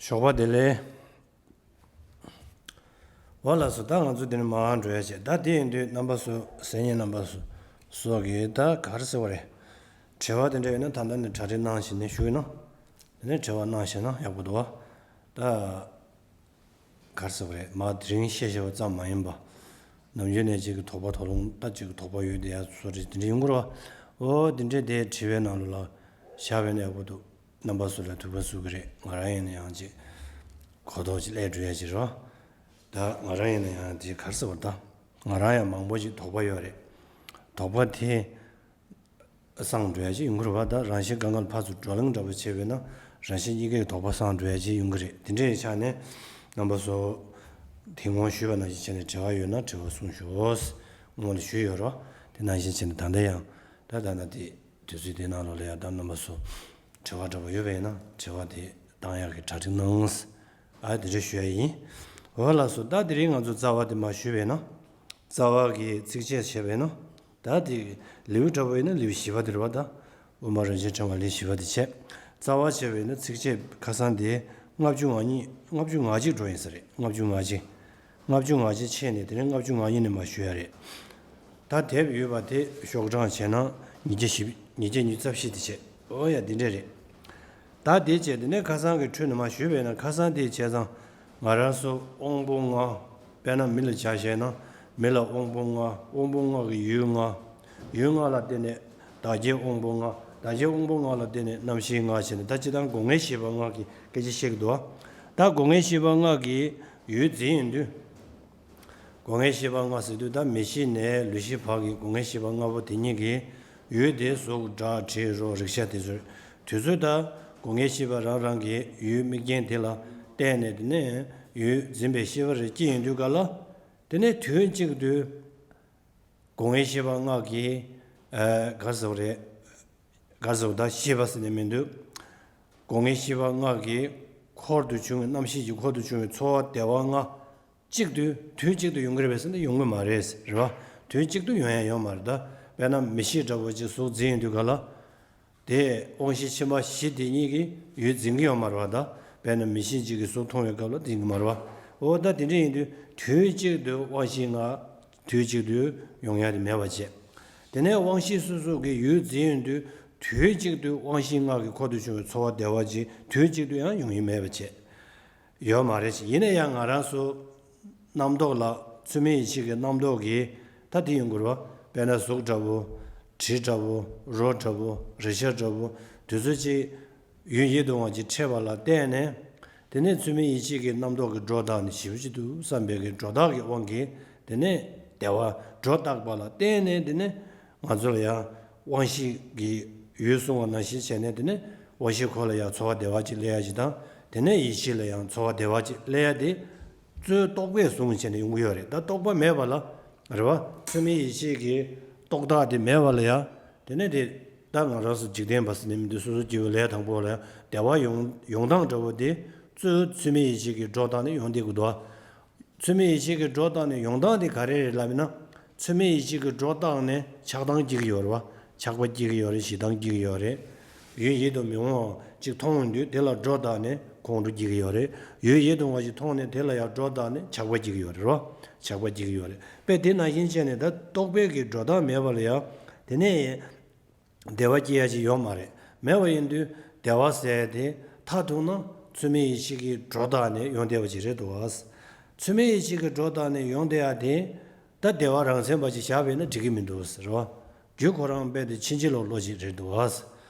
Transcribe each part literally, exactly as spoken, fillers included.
ཞོགས་པ་བདེ་ལེགས། འོ་ལགས་སོ། ད་ང་ཚོ་འདི་ནས་མར་འགྲོ་ཡ་བྱས། ད་དེ་ཡིན་དུས་རྣམ་པ་ཚོ། གསན་མཁན་རྣམ་པ་ཚོ་སོགས་ཀྱིས་ད་ག་རེ་ཟེར་བ་རེད། དྲི་བ་དེ་འདྲ་ཡོད་ན་ད་ལྟ་ནས་གྲ་སྒྲིག་གནང་བྱས་ནས་ཞུ་ཡིན་ནོ། དེ་ནས་དྲི་བ་གནང་བྱས་ན་ཡག་པོ་འདུག་བ། ད་ག་རེ་ཟེར་བ་རེད། མར་དེ་རིང་བཤད་བཤད་པ་ཙམ་མ་ཡིན་པ། ནམ་རྒྱུན་ནས་ཅིག་གི་དོགས་པ་དོགས་སློང་ད་ཅིག་གི་དོགས་པ་ཡོད་དེ་ཡ་སོ་རེད། དེ་འདྲ་ཡོང་གི་རེད་བ། འོ་དེ་འདྲ་དེ་དྲི་བའི་ནང་ལོགས་ལ་བཞག་པ་ཡིན་ན་ཡག་པོ་འདུག་རྣམ་པ་ཚོ་ལ་ཐུགས་ཕན་གསོས་ཀྱི་རེད། ང་རང་ཡིན་ན་ཡང་ཅིག་གོ་རྟོགས་ཅིག་སླེབས་འགྲོ་ཡ་ཅིག་རེད་བ། ད་ང་རང་ཡིན་ན་ཡང་དེ་ག་རེ་ཟེར་བ། ད་ང་རང་ཡང་མང་པོ་ཅིག་དོགས་པ་ཡོད་རེད། དོགས་པ་དེ་སངས་འགྲོ་ཡ་ཅིག་ཡོང་གི་རེད་བ། ད་རང་བཞིན་དཀའ་ངལ་ཕར་ཚུར་བགྲོ་གླེང་འདྲ་པོ་བྱས་པས་ན་རང་བཞིན་གཉིས་ཀའི་དོགས་པ་སངས་འགྲོ་ཡ་ཅིག་ཡོང་གི་རེད། དེ་འདྲའི་ཆ་ནས་རྣམ་པ་ཚོ་དེ་སྔོན་ཞུས་པ་ནང་བཞིན་བྱས་ནས་དྲི་བ་ཡོད་ན་དྲི་བ་གསུངས་ཤོག་སྔོན་ལ་ཞུས་ཡོད་རེད་བ། དེ་ནང་བཞིན་བྱས་ནས་ད་ལྟ་ཡང་ད་ད་ན་དེ་དུས་ཚོད་དེ་ནང་ལོགས་ལ་ཡང་ད་རྣམ་པ་ཚོ་དྲི་བ་འདྲ་པོ་ཡོད་པ་ཡིན་ན་དྲི་བ་དེ་བཏང་ཡག་གི་གྲ་སྒྲིག་གནང་། ཨ་དེ་འདྲ་ཞུ་ཡ་ཡིན། འོ་ལགས་སོ། ད་དེ་རིང་ང་ཚོ་རྩ་བ་དེ་མར་ཞུས་པས་ན། རྩ་བ་གི་ཚིགས་བཅད་བྱས་པས་ན། ད་དེ་ལེའུ་འདྲ་པོ་ཡིན་ན་ལེའུ་བཞི་པ་དེ་རེད་བ། ད་དབུ་མ་རང་བཞིན་ཕྲེང་བ་ལེའུ་བཞི་པ་དེ་བྱས། རྩ་བ་བྱས་པས་ན་ཚིགས་བཅད་ཁ་སང་དེ་ལྔ་བཅུ་ང་གཉིས། ལྔ་བཅུ་ང་གཅིག་འགྲོ་ཡིན་ས་རེད། ལྔ་བཅུ་ང་གཅིག་ལྔ་བཅུ་ང་གཅིག་ཕྱེ་ནས་དེ་ནས་ལྔ་བཅུ་ང་གཉིས་ནས་མར་ཞུ་ཡ་རེད། ད་དེབ་ཡོད་པ་དེ་ཤོག་གྲངས་བྱས་ན་ཉིས་བརྒྱ་བཞི། ཉིས་བརྒྱ་ཉི་ཤུ་རྩ་བཞི་དེ་བྱས། འོ་ཡ་འདི་འདྲ་རེད། ད་དེ་བྱས་དེ་ནས་ཁ་སང་གི་འཕྲོས་ནས་མར་ཞུས་པས་ན། ཁ་སང་དེ་བྱས་ཙང་ང་རང་ཚོ་དབང་པོ་ལྔ། དཔེར་ན་མི་ལ་ཆ་བཞག་ན་མི་ལ་དབང་པོ་ལྔ། དབང་པོ་ལྔ་གི་ཡུལ་ལྔ། ཡུལ་ལྔ་ལ་བརྟེན་ནས་བདག་བསྐྱེད་དབང་པོ་ལྔ། བདག་བསྐྱེད་དབང་པོ་ལྔ་ལ་བརྟེན་ནས་རྣམ་ཤེས་ལྔ་བྱས་ནས། ད་སྤྱིར་བཏང་སྒོ་ལྔའི་ཤེས་པ་ལྔ་གི་སྐད་ཆ་བཤད་ཀྱི་འདུག་ད་སྒོ་ལྔའི་ཤེས་པ་ལྔ་གི་ཡུལ་འཛིན་ཡོང་དུས། སྒོ་ལྔའི་ཤེས་པ་ལྔ་ཟེར་དུས་ད་མི་ཤེས་ནས་ལུས་ཤེས་བར་གྱི་སྒོ་ལྔའི་ཤེས་པ་ལྔ་པོ་དེ་གཉིས་ཀྱི་ཡུལ་དེ་གཟུགས་སྒྲ་དྲི་རོ་རེག་བྱ་དེ་ཚོ་རེད། དུས་ཚོད་ད་སྒོ་ལྔའི་ཤེས་པ་རང་རང་གི་ཡུལ་དམིགས་རྐྱེན་དེ་ལ་བརྟེན་ནས་དེ་ནས་ཡུལ་འཛིན་པའི་ཤེས་པ་རེ་སྐྱེ་ཡོང་དུས་ག་ལ། དེ་ནས་དུས་གཅིག་ཏུ་སྒོ་ལྔའི་ཤེས་པ་ལྔ་གི་ཨ་ག་རེ་ཟེར་བ་རེད། ག་རེ་ཟེར་བ། ད་ཤེས་པ་ཟེར་ནས་མི་འདུག་སྒོ་ལྔའི་ཤེས་པ་ལྔ་གི་འཁོར་དུ་བྱུང་བའི། རྣམ་ཤེས་ཀྱི་འཁོར་དུ་བྱུང་བའི་ཚོར་བ་བདེ་བ་ལྔ་གཅིག་ཏུ་དུས་གཅིག་ཏུ་ཡོང་གི་རེད་པས་ཟེར་ན་ཡོང་གི་མ་རེད། རེད་བ། དུས་གཅིག་ཏུ་ཡོང་ཡ་ཡོད་མ་རེད། ད་དཔེར་ན་མི་ཤེས་འདྲ་བོ་ཅིག་གཟུགས་འཛིན་ཡོང་དུས་ག་ལ། དེ་དབང་ཤེས་ཕྱི་མ་བཞི་དེ་གཉིས་ཀྱིས་ཡུལ་འཛིན་གྱི་ཡོད་མ་རེད་བ། ད་དཔེར་ན་མི་ཤེས་གཅིག་གིས་གཟུགས་མཐོང་བའི་སྐབས་ལ་འཛིན་གྱི་མ་རེད་བ། འོ་ད་དེ་འདྲ་ཡིན་དུས་དུས་གཅིག་ཏུ་དབང་ཤེས་ལྔ་དུས་གཅིག་ཏུ་ཡོང་ཡ་དེ་མེད་པ་བྱས། དེ་ནས་དབང་ཤེས་སོ་སོ་གི་ཡུལ་འཛིན་ཡོང་དུས་དུས་གཅིག་ཏུ་དབང་ཤེས་ལྔ་གི་འཁོར་དུ་བྱུང་བའི་ཚོར་བ་བདེ་བ་ཅིག་དུས་གཅིག་ཏུ་ཡང་ཡོང་ཡི་མེད་པ་བྱས། ཡོད་མ་རེད། ཡིན་ན་ཡང་ང་རང་ཚོ་རྣམ་རྟོག་ལ། ཚུལ་མིན་ཡིད་ཆེས་ཀྱི་རྣམ་རྟོག་གིས་ད་དེ་ཡོང་གི་རེད་བ། དཔེར་ན་གཟུགས་འདྲ་བོ། དྲི་འདྲ་བོ། རོ་འདྲ་བོ། རེག་བྱ་འདྲ་བོ། དེ་ཚོ་ཅིག་ཡུལ་ཡིད་དུ་འོང་བ་ཅིག་འཕྲད་པ་ལ་བརྟེན་ནས། དེ་ནས་ཚུལ་མིན་ཡིད་ཆེས་ཀྱི་རྣམ་རྟོག་གིས་སྒྲོ་བཏགས་ནས་ཞེ་པོ་ཅིག་འདུག་བསམ་པའི་གི་སྒྲོ་བཏགས་ཀྱི་དབང་གིས་དེ་ནས་བདེ་བ་སྒྲོ་བཏགས་པ་ལ་བརྟེན་ནས་དེ་ནས་ང་ཚོ་ལ་ཡང་དབང་ཤེས་ཀྱི་ཡུལ་གསུངས་པ་ནང་བཞིན་བྱས་ནས། དེ་ནས་དབང་ཤེས་ཁོ་ལ་ཡང་ཚོར་བ་བདེ་བ་ཅིག་སླེབས་ཡ་ཅིག་དང་། དེ་ནས་ཡིད་ཆེས་ལ་ཡང་ཚོར་བ་བདེ་བ་ཅིག་སླེབས་ཡ་དེ་གཙོའི་རྟོག་པས་བཟུང་བྱས་ནས་ཡོང་གི་ཡོད་རེད། ད་རྟོག་པ་མེད་པ་ལ། རེད་བ། ཚུལ་མིན་ཡིད་ཆེས་ཀྱི་རྟོག་བཏགས་དེ་མེད་པ་ལ་ཡང་། དེ་ནས་དེ་ད་ང་རང་ཚོ་འཇིག་རྟེན་པ་ཟེར་ནས་མི་འདུག་སོ་སོ་སྐྱེ་བོའི་ལས་དང་པོ་ལ་ཡང་བདེ་བ་ཡོང་ཡོང་སྟངས་འདྲ་བོ་དེ་གཙོའི་ཚུལ་མིན་ཡིད་ཆེས་ཀྱི་སྒྲོ་བཏགས་ནས་ཡོང་བསྡད་དགོས་འདུག་བ། ཚུལ་མིན་ཡིད་ཆེས་ཀྱི་སྒྲོ་བཏགས་ནས་ཡོང་སྟངས་དེ་ག་རེ་རེད་ལབ་ན། ཚུལ་མིན་ཡིད་ཆེས་ཀྱི་སྒྲོ་བཏགས་ནས་ཆགས་སྡང་སྐྱེ་གི་ཡོད་རེད་བ། ཆགས་པ་སྐྱེ་གི་ཡོད་རེད། ཞེ་སྡང་སྐྱེ་གི་ཡོད་རེད། ཡུལ་ཡིད་དུ་མི་འོང་བ་ཅིག་མཐོང་ཡོང་དུས་དེ་ལ་སྒྲོ་བཏགས་ནས་ཁོང་ཁྲོ་སྐྱེ་གི་ཡོད་རེད། ཡུལ་ཡིད་དུ་འོང་བ་ཞིག་མཐོང་ནས་དེ་ལ་ཡང་སྒྲོ་བཏགས་ནས་ཆགས་པ་སྐྱེ་གི་ཡོད་རེད་བ། ཆགས་པ་སྐྱེ་གི་ཡོད་རེད་པས། དེ་ནང་བཞིན་བྱས་ནས་ད་རྟོག་པའི་གི་སྒྲོ་བཏགས་མེད་པ་ལ་ཡང་དེ་ནས་བདེ་བ་སྐྱེ་ཡ་ཅིག་ཡོད་མ་རེད། མེད་པ་ཡིན་དུས་བདེ་བ་ཟེར་དེ་མཐར་ཐུག་ན་ཚུལ་མིན་ཡིད་ཆེས་ཀྱི་སྒྲོ་བཏགས་ནས་ཡོང་བསྡད་པ་ཅིག་རེད་འདུག་བ། ཚུལ་མིན་ཡིད་ཆེས་ཀྱི་སྒྲོ་བཏགས་ནས་ཡོང་བསྡད་ཡ་དེ་ད་བདེ་བ་རང་མཚན་པ་ཅིག་བཞག་པས་ན་འགྲིག་གི་མི་འདུག་ཟེར་བ། རྒྱུ་ཁོ་རང་རྦད་དེ་ཕྱིན་ཅི་ལོག་བློ་ཅིག་རེད་འདུག་བ།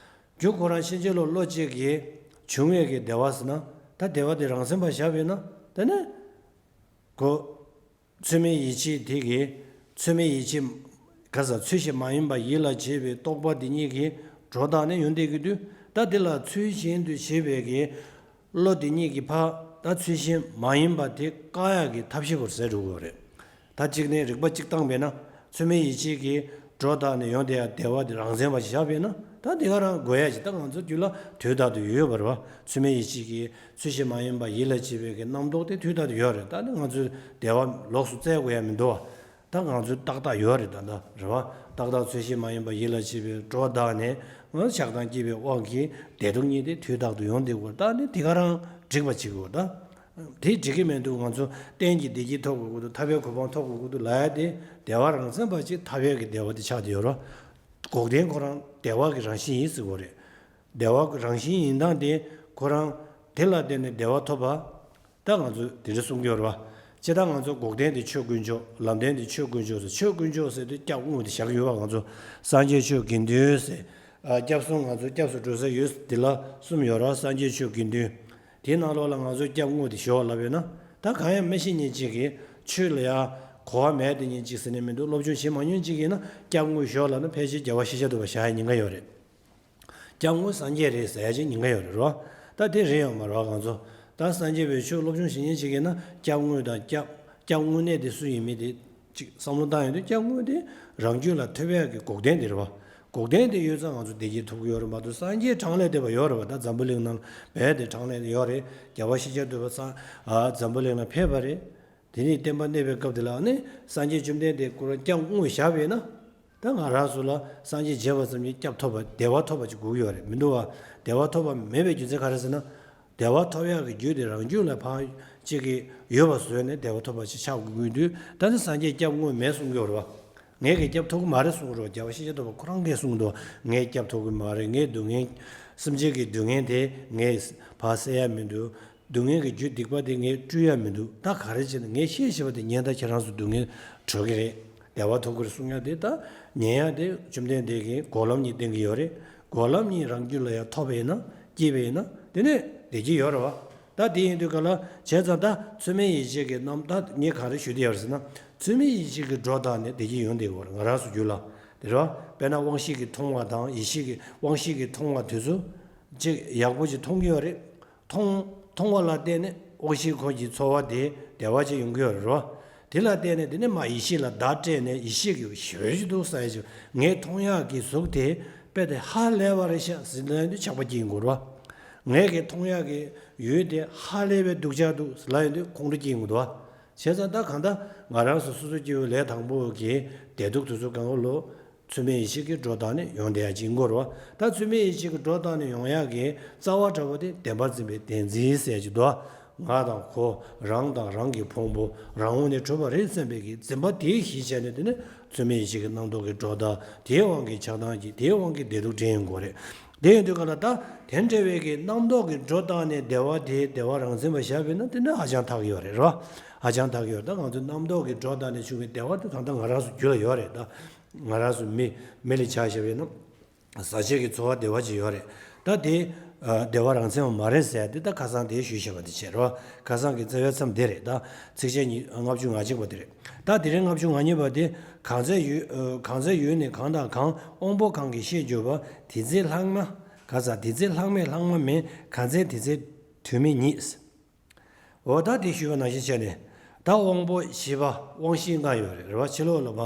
རྒྱུ་ཁོ་རང་ཕྱིན་ཅི་ལོག་བློ་ཅིག་གིས་བྱུང་བའི་གི་བདེ་བ་ཟེར་ན། ད་བདེ་བ་དེ་རང་མཚན་པ་བཞག་པས་ན་དེ་ནས་ཁོ། ཚུལ་མིན་ཡིད་ཆེས་དེ་གིས། ཚུལ་མིན་ཡིད་ཆེས། ག་ས། ཚུལ་བཞིན་མ་ཡིན་པ་ཡིད་ལ་བྱེད་པའི་རྟོག་པ་དེ་གཉིས་ཀྱིས་སྒྲོ་བཏགས་ནས་ཡོང་བསྡད་ཀྱི་དུས། ད་དེ་ལ་ཚུལ་བཞིན་དུ་བྱེད་པའི་གི་བློ་དེ་གཉིས་ཀྱིས་ཕར་ད་ཚུལ་བཞིན་མ་ཡིན་པ་དེ་བཀག་ཡག་གི་ཐབས་ཤེས་ཁོ་རང་བྱེད་དགོས་རེད། ད་གཅིག་ནས་རིགས་པ་གཅིག་བཏང་བས་ན། ཚུལ་མིན་ཡིད་ཆེས་ཀྱི་སྒྲོ་བཏགས་ནས་ཡོང་བསྡད་ཡ་བདེ་བ་དེ་རང་མཚན་པ་ཞིག་བཞག་པས་ན། ད་དེ་ག་རང་དགོས་ཡ་ཅིག་ད་ང་ཚོ་རྒྱུད་ལ་དུས་རྟག་ཏུ་ཡོད་པ་རེད་བ། ཚུལ་མིན་ཡིད་ཆེས་ཀྱི། ཚུལ་བཞིན་མ་ཡིན་པ་ཡིད་ལ་བྱེད་པའི་གི་རྣམ་རྟོག་དེ་དུས་རྟག་ཏུ་ཡོད་རེད། ད་ནི་ང་ཚོས་བདེ་བ་ལོགས་སུ་བཙལ་དགོས་ཡ་མི་འདུག་བ། ད་ང་ཚོས་ཏག་ཏག་ཡོད་རེད། ད་ད་རེད་བ། ཏག་ཏག་ཚུལ་བཞིན་མ་ཡིན་པ་ཡིད་ལ་བྱེད་པའི་སྒྲོ་བཏགས་ནས་ང་ཆགས་སྡང་སྐྱེས་པའི་དབང་གིས་བདེ་སྡུག་གཉིས་དེ་དུས་རྟག་ཏུ་ཡོང་བསྡད་དགོས། ད་ནི་དེ་ག་རང་ འགྲིག་པ་བྱེད་དགོས་ད། དེ་འགྲིག་གི་མི་འདུག་ང་ཚོ་གཏན་གྱི་བདེ་སྐྱིད་ཐོབ་དགོས་ཀྱི་འདུག་ཐར་པའི་གོ་འཕང་ཐོབ་དགོས་ཀྱི་འདུག་ལབ་ཡ་དེ་བདེ་བ་རང་མཚན་པ་ཅིག་ཐར་པའི་གི་བདེ་བ་དེ་ཆགས་བསྡད་ཡོད་རེད་བ། འགོག་བདེན་ཁོ་རང་བདེ་བ་གི་རང་བཞིན་ཡིན་ཟེར་དགོས་རེད། བདེ་བ་གི་རང་བཞིན་ཡིན་སྟངས་དེ་ཁོ་རང་དེ་ལ་བརྟེན་ནས་བདེ་བ་ཐོབ་པ། ད་ང་ཚོས་དེ་འདྲ་གསུང་གི་ཡོད་རེད་བ། སྤྱིར་བཏང་ང་ཚོ་འགོག་བདེན་དེ་ཆོས་དཀོན་མཆོག་ལམ་བདེན་དེ་ཆོས་དཀོན་མཆོག་ཟེར། ཆོས་དཀོན་མཆོག་ཟེར་དུས་སྐྱབས་དངོས་དེ་བཞག་གི་ཡོད་བ། ང་ཚོ་སངས་རྒྱས་ཆོས་དགེ་འདུན་ཟེར། ཨ། སྐྱབས་གསུམ་ང་ཚོ་སྐྱབས་སུ་འགྲོ་ས་ཡོད་དེ་ལ་གསུམ་ཡོད་རེད་བ། སངས་རྒྱས་ཆོས་དགེ་འདུན། དེའི་ནང་ལོགས་ལ་ང་ཚོ་སྐྱབས་དངོས་དེ་ཞོག་ལབ་ཡོད་ན། ད་གང་ཡང་མི་ཤེས་མཁན་ཅིག་གིས་ཆོས་ལ་ཡ་གོ་བ་མེད་དེ་མཁན་ཅིག་ཟེར་ནས་མི་འདུག་སློབ་སྦྱོང་བྱེད་མ་མྱོང་ཅིག་ཡིན་ན་སྐྱབས་དངོས་ཞོག་ལབ་ན་ཕལ་ཆེར་རྒྱལ་བ་ཤཱཀྱ་ཐུབ་པ་བཞག་ཡ་ཉེན་ཁ་ཡོད་རེད། སྐྱབས་དངོས་སངས་རྒྱས་རེད་ཟེར་ཡ་ཅིག་ཉེན་ཁ་ཡོད་རེད་རོ། ད་དེ་རེད་ཡོད་མ་རེད་བ། ང་ཚོ་ད་སངས་རྒྱས་པའི་ཆོས་སློབ་སྦྱོང་བྱེད་མཁན་ཅིག་ཡིན་ན་སྐྱབས་དངོས་དང་སྐྱབས་སྐྱབས་དངོས་གནས་དེ་སུ་ཡིན་མིན་དེ་ཅིག་བསམ་བློ་བཏང་ཡོང་དུས་སྐྱབས་དངོས་དེ་རང་རྒྱུད་ལ་ཐོབ་ཡག་གི་འགོག་བདེན་དེ་རེད་བ། འགོག་བདེན་དེ་ཡོད་ཙང་ང་ཚོ་བདེ་སྐྱིད་ཐོབ་ཀྱི་ཡོད་རེད་མ་གཏོགས་སངས་རྒྱས་གྲངས་ལས་འདས་པ་ཡོད་རེད་བ། ད་འཛམ་བུ་གླིང་ནང་རྦད་དེ་གྲངས་ལས་ཡོད་རེད། རྒྱལ་བ་ཤཱཀྱ་ཐུབ་པ་སངས་ཨ་འཛམ་བུ་གླིང་ལ་ཕེབས་པ་རེད། དེ་ནས་བསྟན་པ་གནས་པའི་སྐབས་དེ་ལ་ནི་སངས་རྒྱས་བཅོམ་ལྡན་འདས་ཁོ་རང་སྐྱབས་དངོས་བཞག་པས་ན། ད་ང་རང་ཚོ་ལ་སངས་རྒྱས་མཇལ་བ་ཙམ་གྱིས་སྐྱབས་ཐོབ་པ་བདེ་བ་ཐོབ་པ་ཅིག་དགོས་ཀྱི་ཡོད་རེད་མི་འདུག་བ། བདེ་བ་ཐོབ་པ་མེད་པའི་རྒྱུ་མཚན་ག་རེ་ཟེར་ན། བདེ་བ་ཐོབ་ཡག་གི་རྒྱུ་དེ་རང་རྒྱུད་ལ་ཕར་གཅིག་གིས་ཡོད་པ་བཟོས་ནས་བདེ་བ་ཐོབ་པ་ཅིག་ཆགས་དགོས་ཀྱི་འདུག་ད་ནི་སངས་རྒྱས་སྐྱབས་དངོས་མེད་གསུང་གི་ཡོད་རེད་བ། ངས་ཀྱི་སྐྱབས་ཐོབ་ཀྱི་མ་རེད་གསུང་གི་རེད་བ། རྒྱལ་བ་ཤཱཀྱ་ཐུབ་པ་ཁོ་རང་གིས་གསུང་གི་འདུག་ངས་སྐྱབས་ཐོབ་ཀྱི་མ་རེད། ངའི་སྡུག་བསྔལ་སེམས་ཅན་གྱི་སྡུག་བསྔལ་དེ་ངས་ཕར་སེལ་ཡ་མི་འདུག་སྡུག་བསྔལ་གྱི་རྒྱུ་སྡིག་པ་དེ་ངས་བཀྲུ་ཡ་མི་འདུག་ད་ག་རེ་བྱས་ན་ངས་བཤད་བྱས་པ་དེ་ཉན། ད་ཁྱེད་རང་ཚོ་སྡུག་བསྔལ་གྲོལ་གི་རེད། བདེ་བ་ཐོབ་ཀྱི་རེད་གསུང་ཡ་དེ། ད་ཉན་ཡ་དེ་བཅོམ་ལྡན་འདས་ཀྱིས་འགོག་ལམ་གཉིས་བསྟན་གྱི་ཡོད་རེད། འགོག་ལམ་གཉིས་རང་རྒྱུད་ལ་ཡང་ཐོབ་པ་ཡིན་ན་སྐྱེས་པ་ཡིན་ན་དེ་ནས་བདེ་སྐྱིད་ཡོད་རེད་བ། ད་དེ་ཡིན་དུས་ག་ལ་བྱས་ཙང་ད་ཚུལ་མིན་ཡིད་བྱེད་ཀྱི་རྣམ། ད་ངས་ག་རེ་ཞུ་བསྡད་ཡོད་རེད་ཟེར་ན། ཚུལ་མིན་ཡིད་བྱེད་ཀྱི་སྒྲོ་བཏགས་ནས་བདེ་སྐྱིད་ཡོང་བསྡད་ཡོད་རེད་ང་རང་ཚོ་རྒྱུད་ལ། དེ་རེད་བ། དཔེར་ན་དབང་ཤེས་ཀྱིས་མཐོང་བ་དང་ཡིད་ཤེས་ཀྱིས་དབང་ཤེས་ཀྱིས་མཐོང་བ་དེ་ཚོ་ཅིག་ཡག་པོ་ཅིག་མཐོང་གི་ཡོད་རེད། མཐོང་མཐོང་བ་ལ་བརྟེན་ནས་དབང་ཤེས་འཁོར་གྱི་ཚོར་བ་དེ་བདེ་བ་ཅིག་ཡོང་གི་ཡོད་རེད་རོ། དེ་ལ་བརྟེན་ནས་དེ་ནས་མ་ཡིད་ཤེས་ལ་བརྡ་སྤྲད་ནས་ཡིད་ཤེས་ཀྱི་ཞེ་པོ་ཅིག་འདུག་ས་ཡ་ཅིག་ངས་མཐོང་ཡག་གི་གཟུགས་དེ་དཔེ་དེ་ཧ་ལས་པ་རེད་ཤག་ཟེར་ལབ་ཡོང་དུས་ཆགས་པ་སྐྱེ་ཡོང་གི་རེད་བ། ངས་ཀྱི་མཐོང་ཡག་གི་ཡུལ་དེ་ཧ་ལས་པའི་སྡུག་ཅག་འདུག་ཟེར་ལབ་ཡོང་དུས་ཁོང་ཁྲོ་སྐྱེ་ཡོང་གི་འདུག་བ། བྱས་ཙང་ད་གང་ལྟར་ང་རང་ཚོ་སོ་སོ་སྐྱེ་བོའི་ལས་དང་པོ་གི་བདེ་སྡུག་དེ་ཚོ་གང་ག་ལོ། ཚུལ་མིན་ཡིད་བྱེད་ཀྱི་སྒྲོ་བཏགས་ནས་ཡོང་བསྡད་ཡ་ཅིག་ཡིན་དགོས་རེད་བ། ད་ཚུལ་མིན་ཡིད་བྱེད་ཀྱི་སྒྲོ་བཏགས་ནས་ཡོང་ཡ་གི་རྩ་བ་འདྲ་བོ་དེ་བདེན་པར་འཛིན་པའི་བདེན་འཛིན་ཟེར་གྱི་འདུག་ང་དང་ཁོ། རང་དང་རང་གི་ཕུང་པོ། རང་ངོས་ནས་གྲུབ་པ་རེད་བསམ་པའི་གི་འཛིན་པ་དེ་གཞི་བྱས་ནས་དེ་ནི་ཚུལ་མིན་ཡིད་བྱེད་ཀྱི་རྣམ་རྟོག་གི་སྒྲོ་བཏགས་དེའི་དབང་གིས་ཆགས་སྡང་གི་དེའི་དབང་གིས་བདེ་སྡུག་འདྲེན་ཡོང་གི་རེད། དེ་ཡིན་དུས་ག་ལ་ད་དེ་འདྲ་བའི་གི་རྣམ་རྟོག་གི་སྒྲོ་བཏགས་ནས་བདེ་བ་དེ་བདེ་བ་རང་འཛིན་པ་བཞག་པས་ན་དེ་ནི་ཧ་ཅང་ཐག་ཡོད་རེད་རོ། ཧ་ཅང་ཐག་ཡོད་རེད། ད་ང་ཚོ་རྣམ་རྟོག་གི་སྒྲོ་བཏགས་ནས་བྱུང་བའི་བདེ་བ་དེ་གང་ལྟར་ང་རང་ཚོ་རྒྱུད་ལ་ཡོད་རེད་ད། ང་རང་ཚོ་མི་མི་ལ་ཆ་བཞག་པས་ན། ཟག་བཅས་ཀྱི་ཚོར་བ་བདེ་བ་ཅིག་ཡོད་རེད། ད་དེ་ཨ་བདེ་བ་རང་མཚན་མ་རེད་ཟེར་ཡ་དེ་ད་ཁ་སང་དེ་ཞུས་བཞག་པ་དེ་བྱས་རོ། ཁ་སང་གི་རྩ་བའི་མཚམས་དེ་རེད་ད། ཚིགས་བཅད་ཉི་ལྔ་བཅུ་ང་གཅིག་པ་དེ་རེད། ད་དེ་རིང་ལྔ་བཅུ་ང་གཉིས་པ་དེ། གང་ཚེ་ཡུལ་ཨ་གང་ཚེ་ཡུལ་ནི་གང་དང་གང་། དབང་པོ་གང་གིས་ཤེས་གྱུར་པ། དེ་ཚེ་ལྷག་མ། ག་ས་དེ་ཚེ་ལྷག་མས་ལྷག་མ་མེད། གང་ཚེ་དེ་ཚེ་དུས་མིན་ཉིད། འོ་ད་དེ་ཞུས་པ་ནང་བཞིན་བྱས་ནས། ད་དབང་པོ་བཞི་པ་དབང་ཤེས་ལྔ་ཡོད་རེད་རེད་བ། ཕྱི་ལོགས་ལ་མ།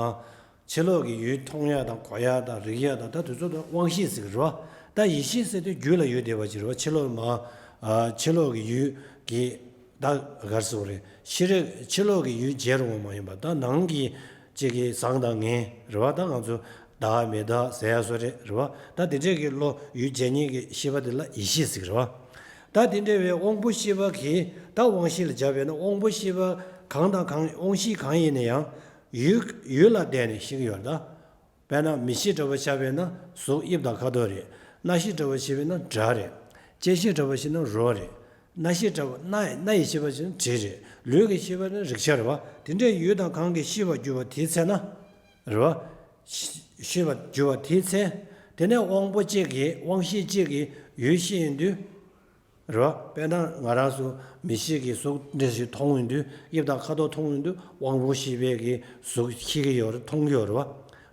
ཕྱི་ལོགས་ཀྱི་ཡུལ་མཐོང་ཡག་དང་གོ་ཡག་དང་རིག་ཡག་དང་ད་དེ་ཚོ་ད་དབང་ཤེས་ཟེར་གི་རེད་བ། ད་ཡིད་ཤེས་ཟེར་དུས་རྒྱུད་ལ་ཡོད་བསྡད་པ་ཅིག་རེད་བ། ཕྱི་ལོགས་ལ་མ། ཨ་ཕྱི་ལོགས་ཀྱི་ཡུལ་གྱི་ད་ག་རེ་ཟེར་དགོས་རེད། ཕྱི་རིག་ཕྱི་ལོགས་ཀྱི་ཡུལ་བརྗེ་རུང་བ་མ་ཡིན་པ་ད་ནང་གི་ཅིག་གི་བཟང་དང་ངན་རེད་བ། ད་ང་ཚོ་བདག་མི་བདག་ཟེར་ཡག་བཟོ་རེད་རེད་བ། ད་དེ་འདྲས་ཀྱི་བློ་ཡུལ་བརྗེ་མཁན་གྱི་ཤེས་པ་དེ་ལ་ཡིད་ཤེས་ཟེར་གི་རེད་བ། ད་དེ་འདྲ་བའི་དབང་པོ་ཤེས་པ་གིས་ད་དབང་ཤེས་ལ་སྦྱར་བས་ན་དབང་པོ་ཤེས་པ་གང་དང་གང་དབང་ཤེས་གང་ཡིན་ན་ཡང་ཡུལ་ཡུལ་ལ་བརྟེན་ནས་ཤེས་ཀྱི་ཡོད་རེད་ད། དཔེར་ན་མིག་ཤེས་འདྲ་བོ་ཆགས་པས་ན་གཟུགས་དབྱིབས་དང་ཁ་དོག་རེད། རྣ་ཤེས་འདྲ་བོ་ཤེས་པས་ན་སྒྲ་རེད། ལྕེ་ཤེས་འདྲ་བོ་ཤེས་ན་རོ་རེད། སྣ་ཤེས་འདྲ་བོ་སྣ་སྣ་ཡི་ཤེས་པ་ཤེས་ན་དྲི་རེད། ལུས་ཀྱི་ཤེས་པ་ནི་རེག་བྱ་རེད་བ། དེ་འདྲའི་ཡུལ་དང་གང་གིས་ཤེས་པར་གྱུར་པ་དེའི་ཚེ་ན། རེད་བ། ཤེས་པར་གྱུར་པ་དེའི་ཚེ། དེ་ནས་དབང་པོ་གཅིག་གིས་དབང་ཤེས་གཅིག་གིས་ཡུལ་ཤེས་ཡོང་དུས། རེད་བ། དཔེར་ན་ང་རང་ཚོ་མིག་ཤེས་ཀྱིས་གཟུགས་འདྲ་ཞིག་མཐོང་ཡོང་དུས་དབྱིབས་དང་ཁ་དོག་མཐོང་ཡོང་དུས་དབང་པོ་ཤེས་པས་ཀྱིས་གཟུགས་ཤེས་ཀྱི་ཡོད་རེད་མཐོང་གི་ཡོད་རེད་བ།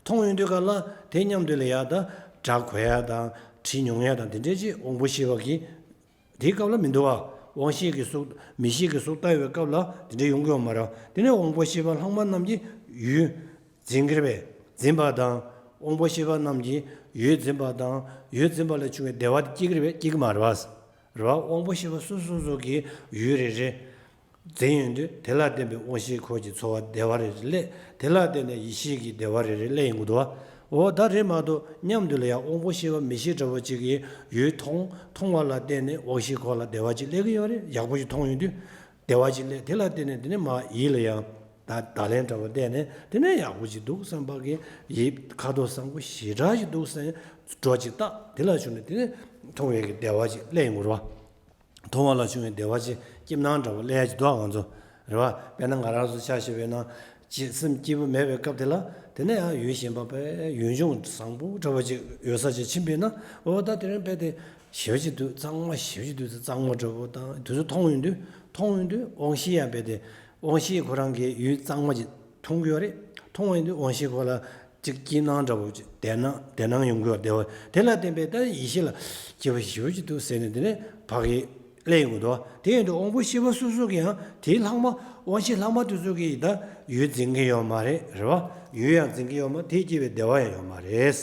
མཐོང་ཡོང་དུས་ག་ལ་དེ་མཉམ་དུ་ལ་ཡ་ད་སྒྲ་གོ་ཡ་དང་དྲི་མྱོང་ཡ་དང་དེ་འདྲས་ཅིག་དབང་པོ་ཤེས་པ་གིས། དེའི་སྐབས་ལ་མི་འདུག་བ། དབང་ཤེས་ཀྱི་གཟུགས་མིག་ཤེས་ཀྱི་གཟུགས་ལྟ་བའི་སྐབས་ལ་དེ་འདྲས་ཡོང་གི་ཡོད་མ་རེད། དེ་ནས་དབང་པོ་ཤེས་པ་ལྷག་མ་རྣམས་ཀྱིས་ཡུལ་འཛིན་གྱི་རེད་པས། འཛིན་པ་དང་། དབང་པོ་ཤེས་པ་རྣམས་ཀྱིས་ཡུལ་འཛིན་པ་དང་ཡུལ་འཛིན་པ་ལས་བྱུང་བའི་བདེ་བ་དེ་སྐྱེ་གི་རེད་པས་སྐྱེ་གི་མ་རེད་པས། རེད་བ། དབང་པོ་ཤེས་པ་སོ་སོ་སོ་གིས་ཡུལ་རེ་རེ་འཛིན་ཡོང་དུས་དེ་ལ་བརྟེན་པའི་དབང་ཤེས་འཁོར་གྱི་ཚོར་བ་བདེ་བ་རེ་རེ་སླེབས། དེ་ལ་བརྟེན་ནས་ཡིད་ཤེས་ཀྱི་བདེ་བ་རེ་རེ་སླེབས་ཡོང་གི་འདུག་བ། འོ་ད་རེད་མ་གཏོགས་མཉམ་དུ་ལ་ཡང་དབང་པོ་ཤེས་པ་མིག་ཤེས་འདྲ་བོ་ཅིག་གིས་ཡུལ་མཐོང་མཐོང་བ་ལ་བརྟེན་ནས་དབང་ཤེས་ཁོ་ལ་བདེ་བ་ཅིག་སླེབས་ཀྱི་ཡོད་རེད། ཡག་པོ་ཞིག་མཐོང་ཡོང་དུས་བདེ་བ་ཅིག་སླེབས། དེ་ལ་བརྟེན་ནས་དེ་ནས་མ་ཡིད་ལ་ཡང་ད་བརྡ་ལན་འདྲ་བོ་བསྟན་ནས་དེ་ནས་ཡག་པོ་ཅིག་འདུག་བསམ་པ་གི་ཡིད་ཁ་དོག་བཟང་པོ་ཞེ་དྲག་ཞིག་འདུག་བསམ་འགྲོ་ཅིག་བཏགས། དེ་ལ་བྱུང་ནས་དེ་ནས་མཐོང་བའི་གི་བདེ་བ་ཅིག་སླེབས་ཡོང་གི་རེད་བ། མཐོང་བ་ལ་བྱུང་བའི་བདེ་བ་ཅིག་སྐྱིད་སྣང་འདྲ་བོ་སླེབས་ཡ་ཅིག་འདུག་ང་ཚོ་རེད་བ། དཔེར་ན་ང་རང་ཚོ་ཆ་བཞག་པས་ན་ཅི་སེམས་སྐྱིད་པོ་མེད་པའི་སྐབས་དེ་ལ་དེ་ནས་ཡང་ཡུལ་གཞན་པ་པའི་ཡུལ་ལྗོངས་བཟང་པོ་འདྲ་བོ་ཅིག་ཡོད་ས་ཅིག་ཕྱིན་པས་ན། འོ་ད་དེ་རིང་དཔེ་དེ་ཞེ་པོ་ཅིག་འདུག་གཙང་མ་ཞེ་པོ་ཅིག་འདུག་གཙང་མ་འདྲ་བོ་དང་དེ་ཚོ་མཐོང་ཡོང་དུས་མཐོང་ཡོང་དུས་དབང་ཤེས་ཡང་དཔེ་དེ་དབང་ཤེས་ཁོ་རང་གིས་ཡུལ་གཙང་མ་ཅིག་མཐོང་གི་ཡོད་རེད། མཐོང་ཡོང་དུས་དབང་ཤེས་ཁོ་ལ་ཅིག་སྐྱིད་སྣང་འདྲ་བོ་ཅིག་བདེ་སྣང་བདེ་སྣང་ཡོང་གི་ཡོད་རེད། བདེ་བ་དེ་ལ་བརྟེན་པའི་ད་ཡིད་ཤེས་ལ་སྐྱིད་པོ་ཞེ་པོ་ཅིག་འདུག་ཟེར་ནས་དེ་ནས་ཕ་གི་སླེབས་ཡོང་གི་འདུག་དེ་ཡིན་དུས་དབང་པོ་ཤེས་པ་སོ་སོ་གིས་ཡང་དེའི་ལྷག་མ་དབང་ཤེས་ལྷག་མ་དེ་ཚོ་གིས་ད་ཡུལ་འཛིན་གྱི་ཡོད་མ་རེད། རེད་བ། ཡུལ་ཡང་འཛིན་གྱི་ཡོད་མ་རེད། དེས་སྐྱེས་པའི་བདེ་བ་ཡང་ཡོད་མ་རེད།